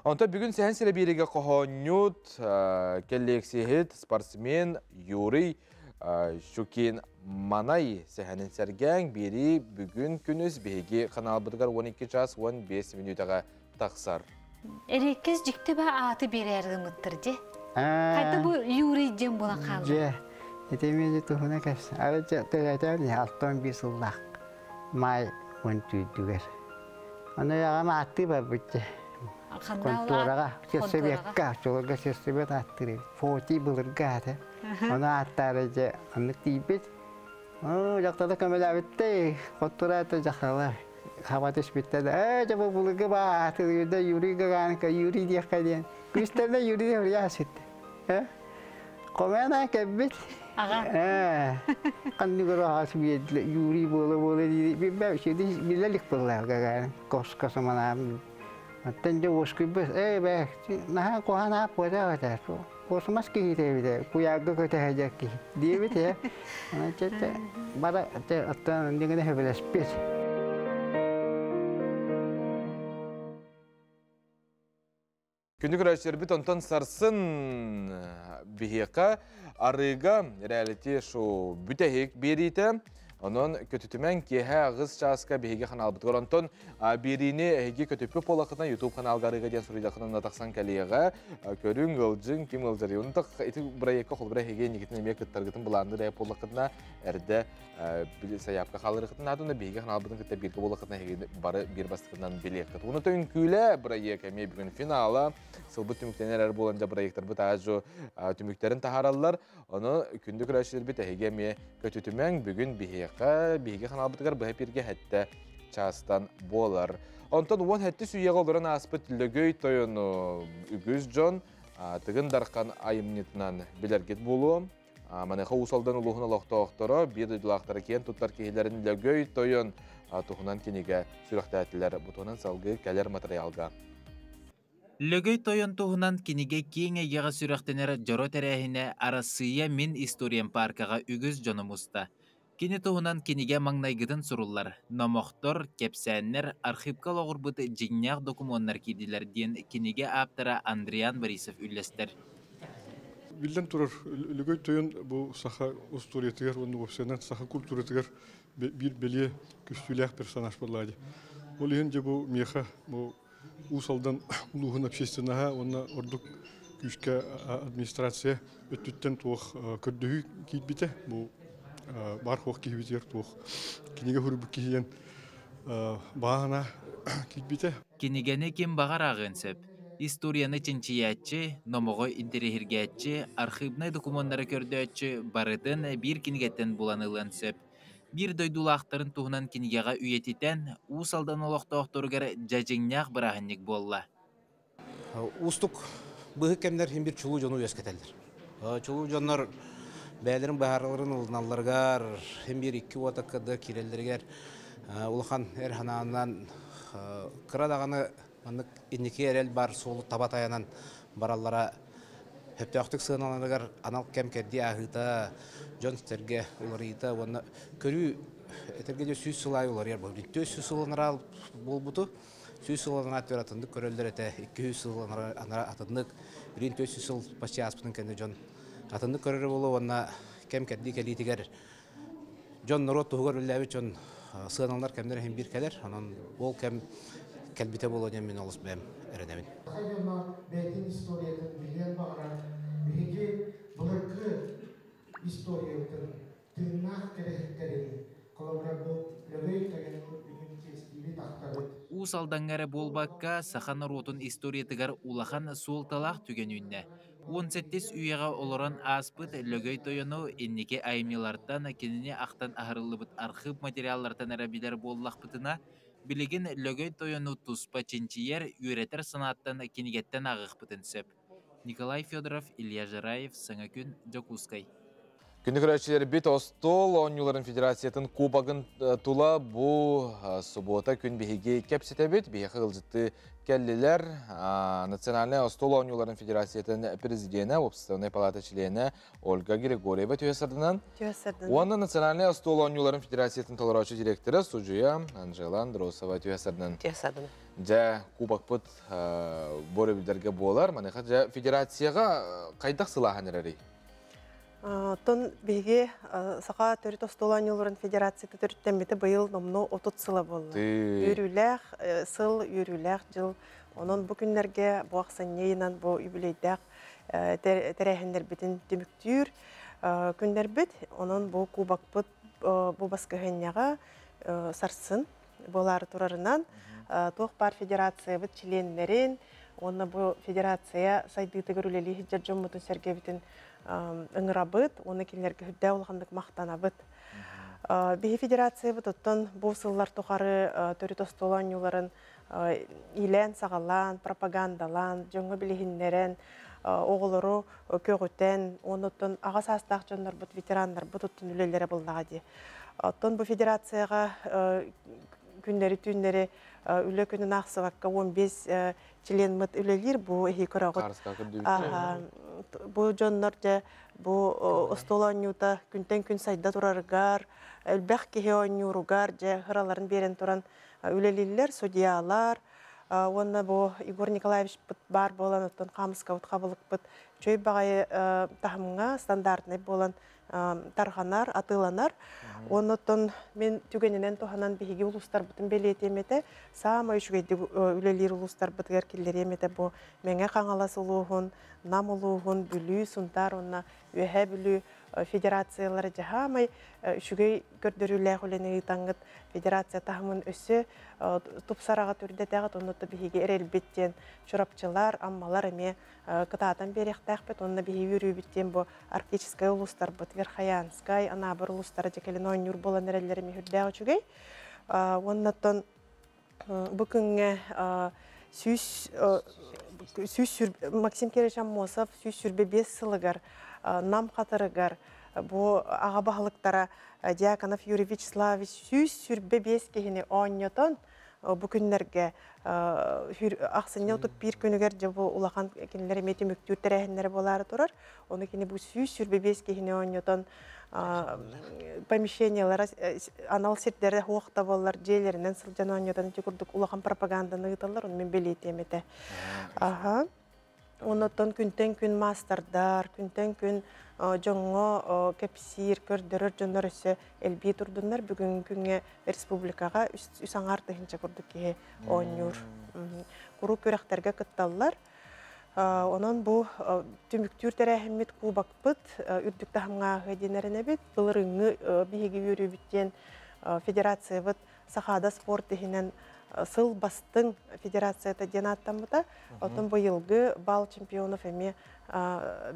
Онтон бүгүн Сэһэн Сирэбииригэ хоһоонньут, кэллиэксиһит, спортсмен Юрий Щукин Манай сэһэнин сэргээҥ биэрии бүгүн күнүс биһиги ханаалбытыгар 12 час 15 мүнүүтэҕэ тахсар. Эриэккэс дьикти ба ааты биэрээр гыммыттар дьэ. Хайда бу Юрий диэн буолан хаалла? Дьэ, ити эмиэ туһуна кэпсэ. Ары төрөөтөөн 61 сыллаах маай 14-үгэр. Ону аҕам ааттыы барбыт дьэ. Контораҕа, сельсоветка, чолорго сельсовет ааттыыр эбит. Фотий былыргы аата. Ону ааттаары дьэ оннук тиийбит. Дьахтара көмөлөөбүттэй, хотураата дьахталар хаба түспүттэр. Ээ, дьэ бу былыргы баатырыырда Юрий Гагаринка Юрий диэххэ диэн. Күстэринэ Юрий Юрий сүттэ. Хомена кэлбит. Аҕа. Ханныгар аҕас Юрий буола-буола дии билбэт, билэ илик буолла Гагарин. Кос-кос манаам. Оттон дьэ уоскуйбут, ээ бээ, наһаа куһаҕан аап буотах этэ. Космос киһитэ эбитэ, куйаарга көтө сылдьар киһи диэбит ээ. Онон чэ бара оттон дьиҥинэ сөбүлэспит. Күндү көрөөччүлэрбит онтон сарсын биһиэхэ арыыга реалити шоу бүтэһик биэриитэ. Онон көтүтүмэн киэһэ аҕыс чааска биһиги ханаалбытыгар. Онтон биэриини эһиги көтүппүт буоллаххытына YouTube каналга арыыга диэн суруйдаххытына тахсан кэлиэҕэ. Көрүҥ, ыалдьыҥ, ким ыалдьарый. Онон ити бырайыакка холобура эһиги инникитин эмиэ кыттаргытын былаанныыр эбит буоллаххытына эрдэ сайаапка хаалларыаххытын наада. Онно биһиги ханаалбытын кытта бииргэ буоллаххытына эһиги бары биир бастакынан билиэххит. Уонна үҥкүүлэ бырайыак эмиэ бүгүн финала. Сылбыт түмүктэнэр эрэр буолан дьэ бырайыактарбыт аажу түмүктэрин таһаараллар. Ону күндү көрөөччүлэрбит эһиги эмиэ көтүтүмэҥ, бүгүн биһиэхэ, биһиги ханаалбытыгар быһа эпииргэ хэттэ чаастан буолар. Онтон 17 үйэҕэ олорон ааспыт Лөгөй тойону үгүс дьон Тыгын Дархан айымньытынан билэргит буолуо. Маныаха Уус Алдан улууһун олохтоохторо биир дойдулаахтара киэн туттар киһилэрин Лөгөй тойон туһунан кинигэ сүрэхтээтилэр. Бу туһунан салгыы кэлэр матырыйаалга. Лөгөй тойон туһунан кинигэ киэҥ эйгэҕэ сүрэхтэнэр дьоро тэрээһинэ Арассыыйа Мин историям пааркаҕа үгүс дьону муста. Кини туһунан кинигэ маҥнайгытын суруллар, номохтор, кэпсээннэр, архыыпка олоҕурбут дьиҥнээх докумуоннар киирдилэр диэн кинигэ ааптара Андриан Борисов үллэстэр. Биллэн турар, Лөгөй тойон бу саха устуоруйатыгар уонна уопсайынан саха культуратыгар биир бэлиэ көстүүлээх персонаж буолла дии. Ол иһин дьэ бу миэхэ бу Уус Алдан улууһун общественноһа уонна ордук күүскэ администрация өттүттэн туох көрдөһүү киирбитэ. Бу баар хуох киһибитигэр туох кинигэ суруйбут киһиэн баана киирбитэ. Кинигэни ким баҕар ааҕыан сөп. Историяны чинчийээччи, номоҕу интэриэһиргээччи, архыыбнай докумуоннары көрдөөччү барытын биир кинигэттэн булан ылыан сөп. Биир дойдулаахтарын туһунан кинигэҕэ үйэтитэн, Уус Алдан олохтоохторугар дьадьыҥнаах бырааһынньык буолла. Уустук быһык кэмнэр иһин бир чулуу дьону үөскэтэллэр. Чулуу дьоннор бэйэлэрин быһаарыларын ылыналларыгар, иһин биир икки уотакка киирэллэригэр улахан эр санаанан кыра даҕаны маннык инники эрэл бар суолу таба тайанан бараллара сөптөөхтүк сыаналанарыгар анал кэм-кэрдии ааһыыта, дьон-сэргэ уларыйыыта уонна көрүү этэргэ дьэ 100 сыл аайы уларыйар буолбут. 400 сыл анараа буолбуту, 100 сыл анараа өттүгэр атыннык көрөллөр этэ, 200 сыл анараа атыннык, билигин 400 сыл почти ааспытын кэннэ дьон атыннык көрөрө буолуо уонна кэм-кэрдии кэлиитигэр дьон норуот туһугар үлэлээбит дьон сыаналанар кэмнэр иһин биир кэлэр. Онон ол кэм кэлбитэ буолуо диэн мин олус бэйэм эрэнэбин. Саха дьоно бэйэтин историятын билиэн баҕарар. Биһиги былыргы историябытын тыыннаах кэрэһиттэрин, холобура бу Лөгөй тойону бүгүн чиэстиибит, ахтабыт. Уус Алдаҥҥа эрэ буолбакка, саха норуотун историятыгар улахан суолталаах түгэн үүннэ. 17 үйэҕэ олорон ааспыт Лөгөй Тойону инники айымньылартан, кинини ахтан аһарыллыбыт архыып материаллартан эрэ билэр буоллахпытына, билигин Лөгөй Тойону туспа чинчийэр, үөрэтэр санааттан кинигэттэн ааҕыахпытын сөп. Николай Федоров, Илья Жараев, Саҥа күн, Дьокуускай. Күндү көрөөччүлэрбит остуол оонньууларын федерациятын кубогын тула бу субуота күн биһиги кэпсэтэбит. Биһиэхэ ыалдьытты кэллилэр. Национальнай остуол оонньууларын федерациятын президенэ, уопсастыбаннай палата чилиэнэ Ольга Григорьева түһэ сырдынан. Уонна Национальнай остуол оонньууларын федерациятын толороочу директора, судьуйа Анжела Андросова түһэ сырдынан. Дьэ, кубокпыт бу өрөбүллэргэ буолар. Маныаха дьэ федерацияҕа хайдах сылааһын эрэрий? Оттон биһиги Саха төрүт остуол оонньууларын федерацията төрүттэммитэ быйыл номнуо 30 сыла буолла. Үөрүүлээх сыл, үөрүүлээх дьыл. Онон бу күннэргэ бу ахсынньы ыйынан бу юбилейдээх тэрээһиннэрбитин түмүктүүр күннэрбит. Онон бу кубокпыт бу баскыһыанньаҕа сарсын буолаары турарынан туох баар федерациябыт чилиэннэрин уонна бу федерация сайдыытыгар үлэлии сылдьар дьоммутун сэргэбитин ыҥырабыт уонна кинилэргэ үрдээх улаханнык махтанабыт. Биһи федерациябыт оттон бу сыллар тухары төрүт остуол оонньууларын иилээн-саҕалаан, пропагандалаан, дьоҥҥо билиһиннэрэн, оҕолору көҕүтэн, уонна оттон аҕа саастаах дьоннорбут, ветераннарбыт оттон үлэлэрэ буоллаҕа дии. Оттон бу федерацияҕа күннэри-түүннэри үлэ күнүн аахсыбакка 15 членмыт үлэлиир бу эһи көрөҕүт. Бу дьоннор дьэ бу остуол оонньуута күнтэн күн сайда турарыгар, элбэх киһи оонньууругар дьэ ыраларын биэрэн туран үлэлииллэр судьялар уонна бу Егор Николаевичпыт баар буолан оттон хаамыскабыт хабылыкпыт Чөй баҕайы таһымҥа стандартнай буолан тарҕанар, атыыланар. Оннуттан мен түгэнинэн туһанан биһиги улуустарбытын бэлиэтиэм этэ. Саамай үчүгэйдик үлэлиир улуустарбытыгар киллэриэм этэ бу Мэҥэ Хаҥалас улууһун, Нам улууһун, Бүлүү, Сунтаар уонна Үөһээ Бүлүү федерациялара дьаһаамай үчүгэй көрдөрүүлээх үлэни ыытаҥҥыт федерация таһымын өссө тупсараҕа түрдэтэҕит оннута биһиги эрэлбит диэн Чурапчылар, Аммалар эмиэ кытаатан биэриэхтээхпит уонна биһиги үөрүүбүт диэн бу арктическай улуустарбыт Верхоянскай, Анаабыр улуустара дьэ кэлин оонньуур буолан эрэллэрэ эмиэ сүрдээх үчүгэй. Уоннаттан бу күҥҥэ 100 Максим Кирович Аммосов 125 сылыгар Нам хатырыгар бу аҕа баһылыктара Дьяконов Юрий Вячеславович 125 киһини оонньотон бу күннэргэ ахсынньы 31 күнүгэр дьэ бу улахан кинилэр эмиэ түмүктүүр тэрээһиннэрэ буолаары турар. Ону кини бу 125 киһини оонньотон помещениелара анал сирдэрэ суох да буоллар дьиэлэринэн сылдьан оонньотон ити курдук улахан пропаганданы ыыталлар, ону мин бэлиэтиэм этэ. Аха. Оннуттан күнтэн күн маастардар, күнтэн күн дьоҥҥо кэпсиир, көрдөрөр дьоннор өссө элбии турдуннар. Бүгүҥҥү күҥҥэ республикаҕа үс аҥаар тыһыынча курдук киһи оонньуур. Куруук күрэхтэргэ кытталлар. Онон бу түмүктүүр тэрээһиммит кубокпыт үрдүк таһымҥа ааһыа диэн эрэнэбит. Былырыыҥҥы биһиги үөрүүбүт диэн федерациябыт Сахаада спорт иһинэн сыл бастыҥ федерацията диэн ааттаммыта. Оттон быйылгы бал чемпионов эмиэ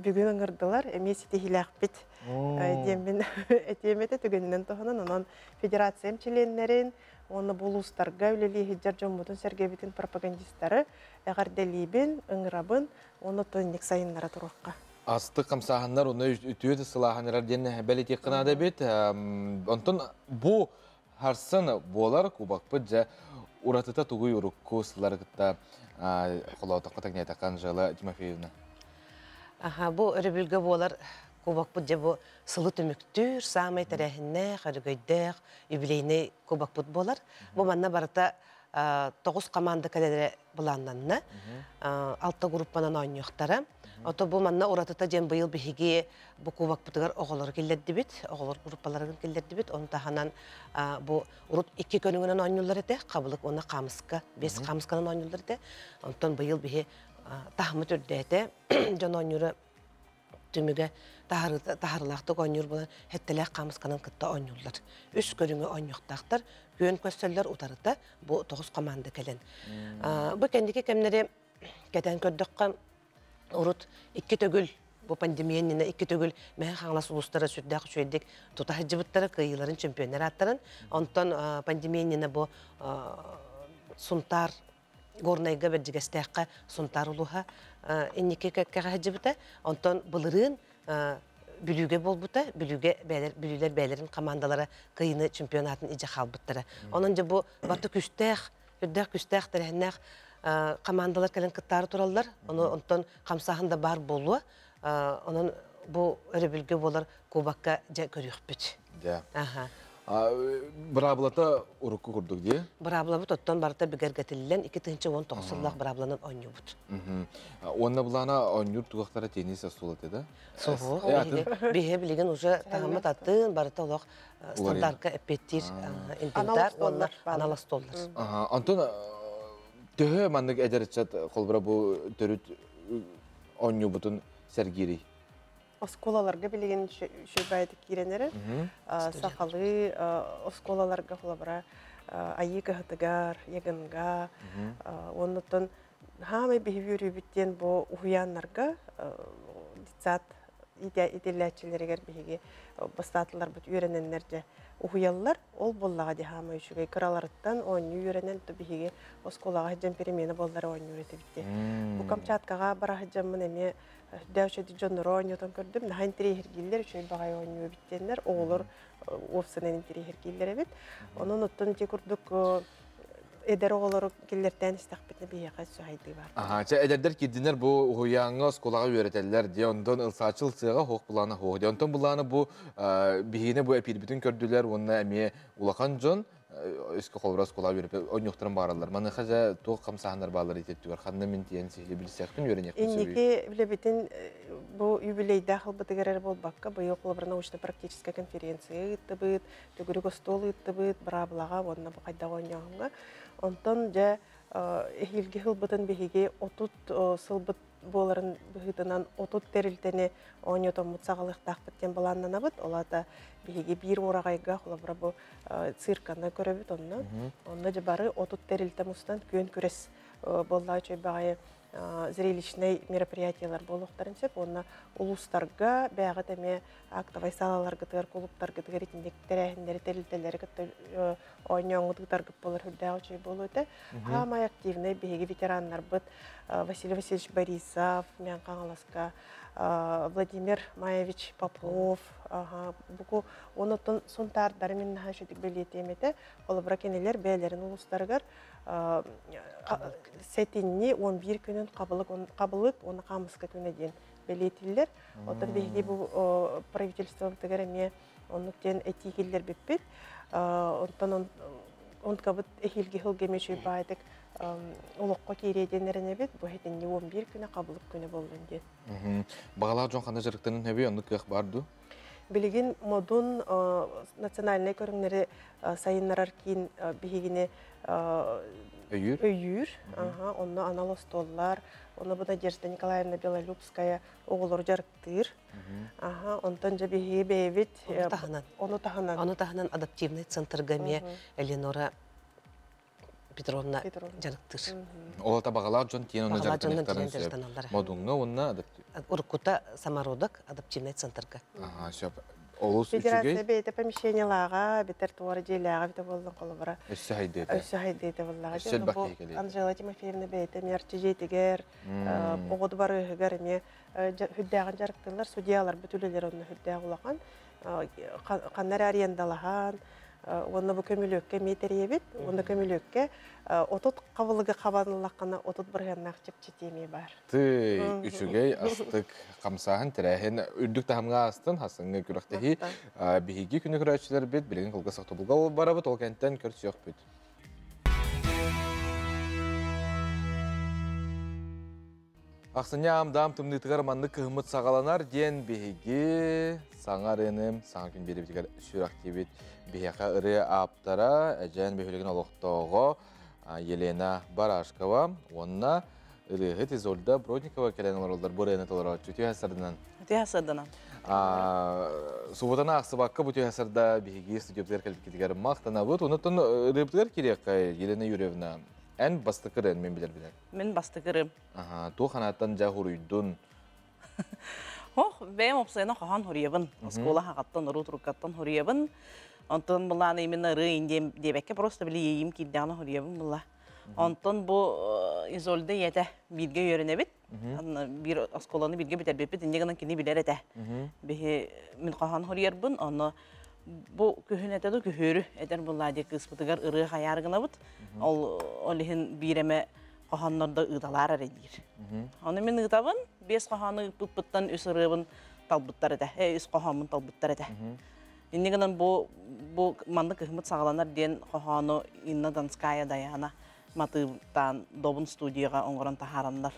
бүгүн ыҥырдылар, эмиэ ситиһиилээхпит диэммин этиэм этэ түгэнинэн туһанан. Онон федерациям чилиэннэрин уонна бу улуустарга үлэлии сылдьар дьоммутун-сэргэбитин пропагандистары эҕэрдэлиибин, ыҥырабын уонна оттон сайыннара туруохха. Астык хамсааһыннар уну үтүө сылааһыннарар диэн бэлитиэххэ наада эбит. Онтон бу харсан буолар кубокпыт дьэ уратыта тугуй урукку сыллары кытта холоотоххо тэҥнээтэх Анжела Тимофеевна? Аха, бу өрөбүлгэ буолар кубокпут дьэ бу сылы түмүктүүр саамай тэрээһиннээх, өрөгөйдөөх юбилейный кубокпут буолар. Бу манна барыта тоҕус команда кэлэрэ былааннанна. Алта группанан оонньуохтара. Ото бу манна уратыта диэн быйыл биһиги бу кубокпытыгар оҕолору киллэрдибит, оҕолор группаларын киллэрдибит. Ону таһынан бу урут икки көрүҥүнэн оонньууллар этэ, хабылык уонна хаамыска, бес хаамысканан оонньууллар этэ. Онтон быйыл биһи таһымыт үрдээтэ, дьон оонньуура түмүгэ таһарылаахтык оонньуур буолан хэттэлээх хаамысканан кытта оонньууллар. Үс көрүҥү оонньуохтаахтар. Күөн көрсөллөр утарыта бу тоҕус команда кэлэн. Бу кэнники кэмнэри кэтэн көрдөххө, урут икки төгүл бу пандемия иннинэ икки төгүл Мэһэ Хаҥалас улуустара сүрдээх үчүгэйдик тута сылдьыбыттара, кыайыыларын чемпионнар ааттарын. Онтон пандемия иннинэ бу Сунтаар Горнайга Бэрдьигэстээххэ Сунтаар улууһа инники кэккэҕэ сылдьыбыта. Онтон былырыын Бүлүүгэ буолбута. Бүлүүгэ бээлэр, Бүлүүлэр бээлэрин командалара кыайыыны чемпионатын идьэ хаалбыттара. Онон дьэ бу барыта күстээх, үрдээх күстээх тэрээһиннээх командалар кэлэн кыттаары тураллар. Ону онтон хамсааһын да баар буолуо. Онон бу өрөбүлгэ буолар кубокка дьэ көрүөхпүт. Дьэ. Аха. Быраабылата урукку курдук дии? Быраабылабыт оттон барыта бигэргэтиллэн 2019 сыллаах быраабыланан оонньуубут. Уонна былаана оонньуур тугахтара теннис остуолата да? Суох, биһи билигин уже таһыммыт атын, барыта олох стандартка эппиэттиир инвентарь уонна анал остуоллар. Антон төһө маннык эдэр ыччат холбура бу төрүт оонньуубутун сэргиирий? Оскуолаларга билигин үчүгэй киирэн эрэр. Сахалыы оскуолаларга холобура айыы кыһатыгар, ягынга, оннуттан хаамай биһиги үөрүүбүт диэн бу уһуйааннарга детсад итиллээччилэригэр биһиги бастаатыларбыт үөрэнэннэр дьэ уһуйаллар. Ол буоллаҕа дии хаамай үчүгэй кыраларыттан оонньуу үөрэнэн то биһиги оскуолаҕа сылдьан перемена буоллара оонньуур этибит дии. Бу Камчаткаҕа бара сылдьаммын эмиэ Дэ үчүгэй дьоннору оонньотон көрдүм. Наһаа интэриэһиргииллэр, үчүгэй баҕайы оонньуу эбит диэннэр. Оҕолор уопсанан интэриэһиргииллэр эбит. Онон оттон ити курдук эдэр оҕолору киллэртээн истэхпитинэ биһиэхэ өссө сайдыы баар. Аха, чэ эдэрдэр киирдинэр бу уһуйааҥҥа оскуолаҕа үөрэтэллэр дии. Онтон ылсааччы ылсыаҕа суох былаана суох дии. Онтон былаана бу биһигини бу эпиирбитин көрдүлэр уонна эмиэ улахан дьон. Өскө холбура оскуола үөрөпө онньуктарын баараллар. Маныха жа туох хамсаһаннар баалар итеттүгэр ханна мин тиэн сихли билсэхпин үөрэнекпин сөбүй. Инники билебитин бу юбилейдаах ылбытыгар эрэ буолбакка, быйыл холобура научно-практическая конференция ыыттыбыт, төгүрүк остуол ыыттыбыт, быраабылаҕа уонна бу хайдах оонньооһуҥҥа. Онтон дьэ эһиилги сылбытын биһиги 30 сылбыт буоларын быһыытынан 30 тэрилтэни оонньотоммут саҕалыахтаахпыт диэн былааннанабыт. Ол аата биһиги биир уораҕайга холобура бу цирканы көрөбүт онно. Онно дьэ бары 30 тэрилтэ мустан күөн күрэс буоллаҕа үчүгэй баҕайы зрелищнэй мероприятиелар буолуохтарын сөп. Уонна улуустарга бэйэҕит эмиэ актовай саалаларгытыгар, кулууптаргытыгар итинник тэрээһиннэри, тэрилтэлэри кытта оонньооҥҥут ыытаргыт буолар үрдээх үчүгэй буолуо этэ. Хаамай активнай биһиги ветераннарбыт Василий Васильевич Борисов, Мян Хаҥаласка, Владимир Маевич Попов, буку онотон сунтаардары мин наһаа үчүгэй бэлиэтиэм этэ. Холобура кинилэр бэйэлэрин улуустарыгар сэтинньи 11 күнүн хабылык хабылык уонна хаамыска күнэ диэн бэлиэтииллэр. Оттон биһиги бу правительствобытыгар эмиэ оннук диэн этии киллэрбиппит. Онтон онткабыт эһиилги сылга эмиэ үчүгэй баайдык олоххо киириэ диэн эрэнэбит. Бу сэтинньи 11 күнэ хабылык күнэ буоллун диэн. Баҕалаах дьон ханна дьарыктанын хөбүй оннук кыах бар дуу? Билигин модун национальнай көрүҥнэри сайыннарар киин биһигини өйүүр. Өйүүр. Онно анал остуоллар, онно бу Надежда Николаевна Белолюбская оҕолору дьарыктыыр. Онтон дьэ биһиги бэйэбит Ону таһынан. Ону таһынан. Ону таһынан адаптивный центрга эмиэ Элеонора Петровна дьарыктыыр. Ол табаҕалаах дьон тиэн онно дьарыктаныахтарын сөп. Модуҥҥа уонна Уруккута самородок адаптивный центрга. Ага, сөп. Олус үчүгэй. Федерация бэйэтэ помещениелааҕа, битэр туора дьиэлээҕэ битэ буоллун холобура. Өссө хайдыыта. Өссө хайдыыта буоллаҕа. Өссө элбэх киһи кэлиэ. Анжела Тимофеевна бэйэтэ эмиэ арчы дьиэтигэр, оҕо дыбарыаһыгар эмиэ үрдээҕин дьарыктыыллар. Судьяларбыт үлэлэрэ онно үрдээх улахан. Ханна эрэ арендалаһан, уонна бу көмүлүөккэ эмиэ тэрийэбит. Уонна көмүлүөккэ 30 хабылыгы хабаныллаххына 30 бырыһыаннаах чэпчэтии эмиэ баар. Тый, үчүгэй, астык хамсааһын, тэрээһин үрдүк таһымҥа астын, хасыҥҥы күрэхтэһии. Биһиги күнү көрөөччүлэрбит билигин кылгас тохтобулга барабыт, ол кэнтэн көрсүөхпүт. Ахсынньы аам-даам тымныытыгар маннык кыһыммыт саҕаланар диэн биһиги саҥа ырыаным саҥа күн биэрэбитигэр сүрэхтиибит. Биһиэхэ ырыа ааптара, Эдьээн бөһүөлэгин олохтооҕо Елена Барашкова уонна ырыаһыт Изольда Бродникова кэлэн олороллор бу ырыаны толорооччу. Үтүө сарданан. Үтүө сарданан. Субутана ахсыбакка бу түһэ сарда биһиги студиябытыгар кэлбиккитигэр махтанабыт. Онуттан ырыабытыгар кириэххэ Елена Юрьевна. Эн бастакы ырыан мен билэрбинэн. Мин бастакы ырыам. Аха, туох анааттан дьэ хуруйдун? Ох, бэйэм опсайынан хоһоон хуруйабын. Оскуола хаҕаттан, уруу туруккаттан хуруйабын. Онтон былаан именно ырыы индиэм диэбэккэ просто били иэйиим киирдэҕинэ хуруйабын була. Онтон бу Изольда ийэтэ бииргэ үөрэнэбит. Биир оскуоланы бииргэ бүтэрбиппит, инньэ гынан кини билэр этэ. Биһи мин хоһоон хуруйарбын, онно бу күһүн этэ да күһүөрү этэр буллаа диэ кыыспытыгар ырыа хайаар гынабыт. Ол ол иһин биир эмэ хоһооннордо ыыталаар эрэ диир. Ону мин ыытабын, биэс хоһоону ыыппыппыттан үс ырыабын талбыттар этэ, үс хоһооммун талбыттар этэ. Инньэ гынан бу бу маннык кыһыммыт саҕаланар диэн хоһоону Инна Донская Даяна матыыптаан Добун студияҕа оҥорон таһаараннар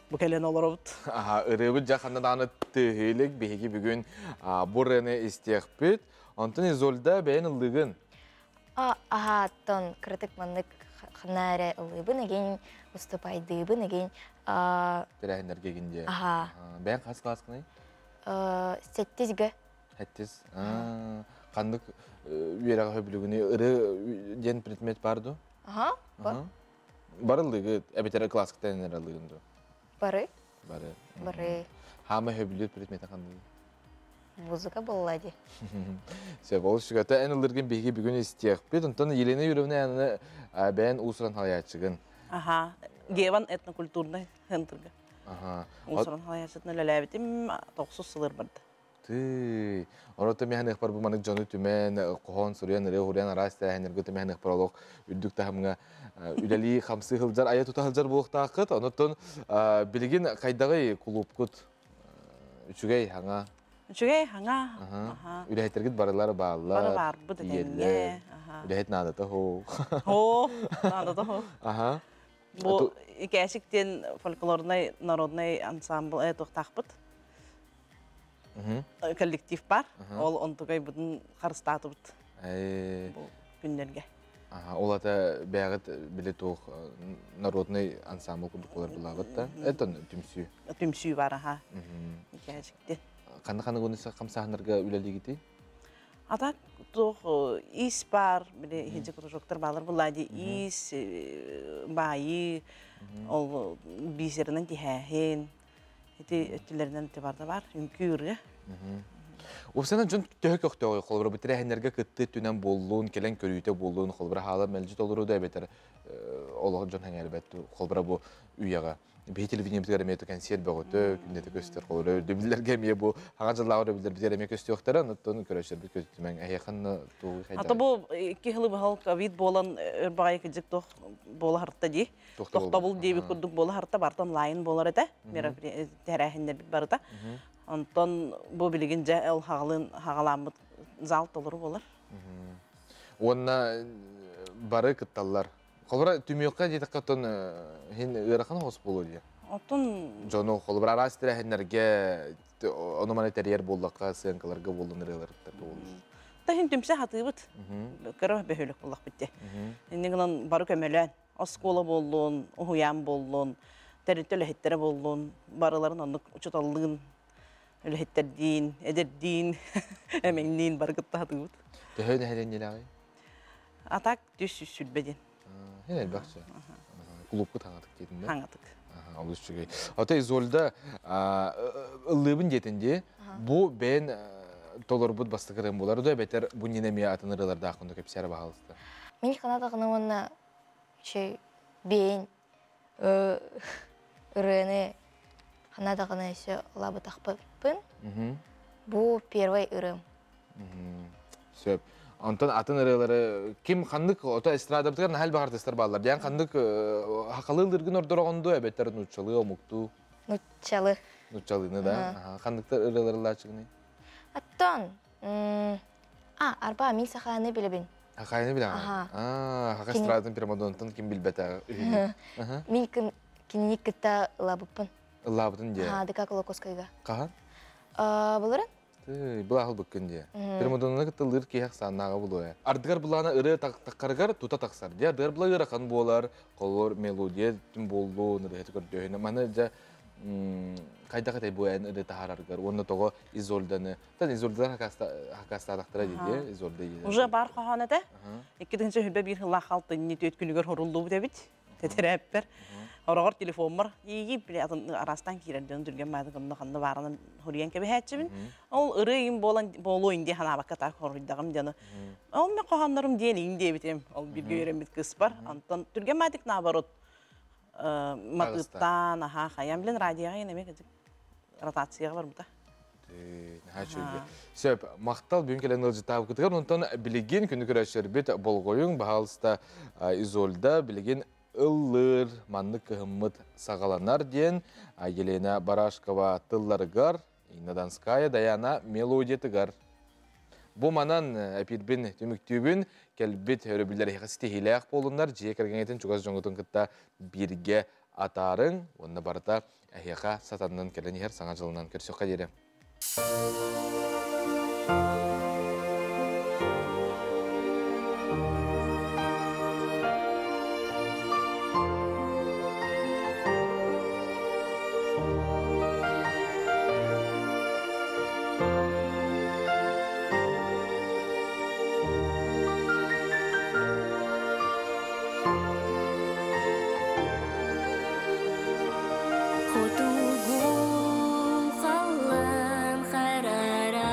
бу кэлэн олоробут. Аха, ырыабыт дьэ ханна даҕаны тыаһыылык биһиги бүгүн бу ырыаны истиэхпит. Онтон Изольда бэйэн ыллыгын. Аһааттан кыратык маннык ханна эрэ ыллыыбын эгин, уступайдыыбын эгин. Тэрээһиннэргэ эгин диэ. Аха. Бэйэн хас класскыный? Сэттис г. Сэттис. Ханнык үөрэҕи хөбүлүгүнүй ыры диэн предмет бар ду? Аха, бар. Бары ыллыгыт, эбэтэр класскыттан эрэ ыллыгын ду? Бары. Бары. Бары. Хаама хөбүлүүр предмета ханныгый? Музыка буолла дии. Сөп, ол сүгэтэ эн ыллыргын биһиги бүгүн истиэхпит. Онтон Елена Юрьевна аны бэйэн уус-уран халайааччыгын. Аха, Геван этнокультурный центрга. Аха. Уус-уран халайааччытын үлэлээбитим тохсус сылыр барда. Тыый. Орото миһэн ыхпар бу манык дьону түмэн, хоһоон суруйан, ырыа хуруйан араас тэрээһиннэргэ түмэһэн ыхпар олох үрдүк таһымҥа үлэлии хамсыы сылдьар, айа тута сылдьар буолуохтааххыт. Онотон билигин хайдаҕый кулуупкут үчүгэй хаҥа? Үчүгэй хаңа. Үлэһиттэргит барылар бааллар. Бары баарбыт этэҥҥэ. Үлэһит наадата хоо. Хоо, наадата хоо. Бу Икээсик диэн фольклорнай народнай ансамбл туохтаахпыт. Коллектив бар. Ол онтугайбытын харыстаатыбыт. Бу күннэргэ. Ол ата бэҕит биле туох народный ансамбл курдук болар булаҕыт да. Это түмсүү. Түмсүү бар аха. Икээсик диэн. Ханна-ханна гонуса хамсаһынарга үлэлигити? Ата туох ис бар, биле хиджи кружоктар балар булади ис байы ол бисеринен тиһээһин ити өттүлэринэн барда бар үҥкүүргэ. Уопсайынан дьон төһө көхтөөҕүй холобура бу тэрээһиннэргэ кытты түнэн буоллун, кэлэн көрүүтэ буоллун, холобура хаала мэлдьи толору да эбэтэр олох дьон хэҥээрбэт холобура бу үйэҕэ. Биһи телевидениебитигэр эмиэ консерв бөҕөтө, күннэтэ көстөр холобура өрдөбүллэргэ эмиэ бу хаҥа дьыллааҕы өрөбүллэрбитигэр эмиэ көстүөхтэрэ, оннуттан көрөөччүлэрбит көстүмэҥ эһиэхэнна тугу Ата бу икки хылы быһал ковид буолан өрбаҕай кыдьык туох буола харта дии. Тохтобул диэби курдук буола харта бартан лайын болар этэ. Тэрээһиннэрбит барыта. Онтон бу билигин дьэ эл хагалын хагаламмыт зал толору болар. Уонна бары кытталлар. Холобура түмүөххэ диэтэххэ оттон хин ыарахан хос буолуо дии. Оттон Дьону холобура араас тэрээһиннэргэ ону маны тэрийэр буоллахха сыаҥкаларга буоллун ырыаларыттар буоллун. Та хин түмсэ хатыыбыт. Кыра бөһүлүк буллахпыт дии. Инни гынан бары көмөлөөн, оскуола боллун, уһуян боллун, тэрилтэ үлэһиттере боллун, барыларын оннук учуталлыын, үлэһиттердиин, эдердиин, эмэҥниин бары кытта хатыыбыт. Төһө нэһилиэнньэлээҕий? Атак түс сүлбедин. Хин элбэхчэ. Клубку таҥатык диэтин да? Хаҥатык. Олус үчүгэй. Ото Изольда ыллыыбын диэтин дии. Бу бэйэн толорбут бастакы ырыам буолар да бэтэр бу нин эмиэ атын ырыалардаах кунду кэпсээр баһалыста. Мин ханатагына уонна чей бэйэн ырыаны ханатагына еще лабытахпыппын. Бу первый ырым. Сөп. Онтон атын ырыалары ким ханнык ото эстрадабытыгар нахал баҕартыстар бааллар. Диэн ханнык хакалыы ылыргын ордороҕонду эбэтэр нуччалыы омуктуу. Нуччалы. Нуччалыыны да. Ханныктар ырыалары лаачыгыны? Аттон арба мин сахааны билебин. Хакайны билэҕин? Аа, хака эстрадатын примадоннаттан ким билбэтэ. Мин кинини кытта ылабыппын. Ыллаабытын дии. Аха, дыка Колокоскайга. Хаһан? Буларын? Былаахыл быккын дии. Примадоннаны кытта ыллыыр киһи ахсааннааҕа булуо. Ардыгар булаана ырыа таххарыгар тута тахсар. Дии ардыгар була ыарахан буолар, холор мелодия түм боллу, ырыа көрдөһүнэ. Маны дьэ хайдах этэй бу эн ырыа таһаараргар уонна тоҕо Изольданы. Тан Изольдалар хакастаатахтара дии, Изольда дии. Уже бар хоһоон этэ. Икки тыһыынча 21 хыллаах халтынньы түөт күнүгэр хоруллубут эбит. Тетерээппер. Ороҕор телефонмар иигип биле атын арастан киирэрден түрген маады кынна ханна баранан хуриен кебеһээччибин. Ол ырыйым болан болу инди ханабакка так хоруйдагым дьаны. Ол мен коханнарым диэн иң диэбитим. Ол бирге үйренбит кыс бар. Антон түрген маадык наоборот матыттан аха хаям билен радиоға енеме ротацияға бар бута. Сөп, мақтал бүгін келен ылжытабы кытыгар, онтон билигин күнү көрөшөр болғойуң, баһалыста Изольда билигин ыллыр, манны кыһыммыт саҕаланар диэн Елена Барашкова тылларыгар, Инна Донская Даяна мелодиятыгар. Бу манан эпирбин түмүктүүбүн келбит өрөбүллэр хастихилээх болуннар жие кергеңетин чугас жоңутун кытта бирге атарын, онна барыта әхиэха сатаннан келен ихер саңа жылынан көрсөккө диэри. Хотугу халлан харарар.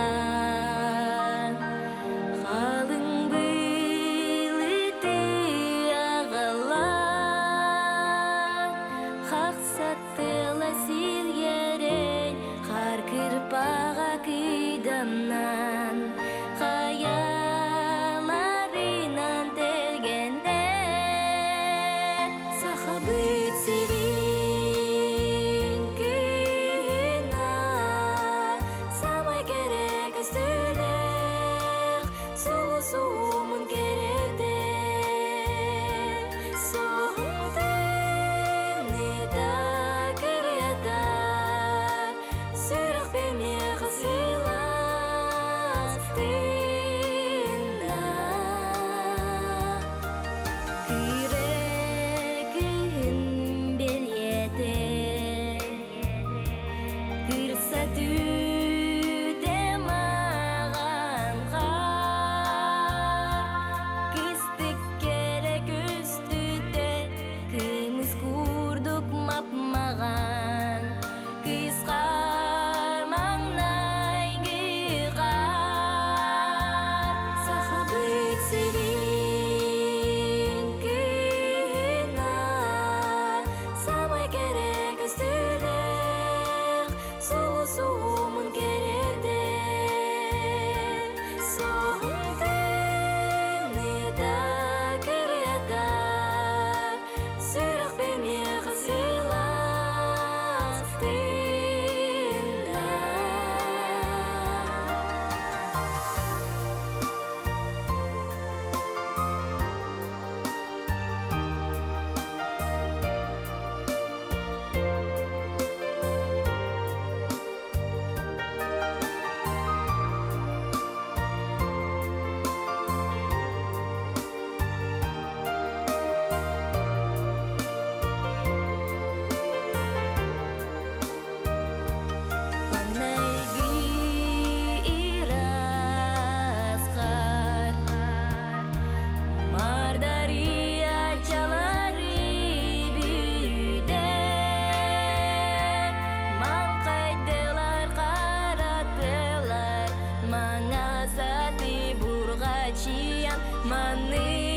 Чичиян, маны.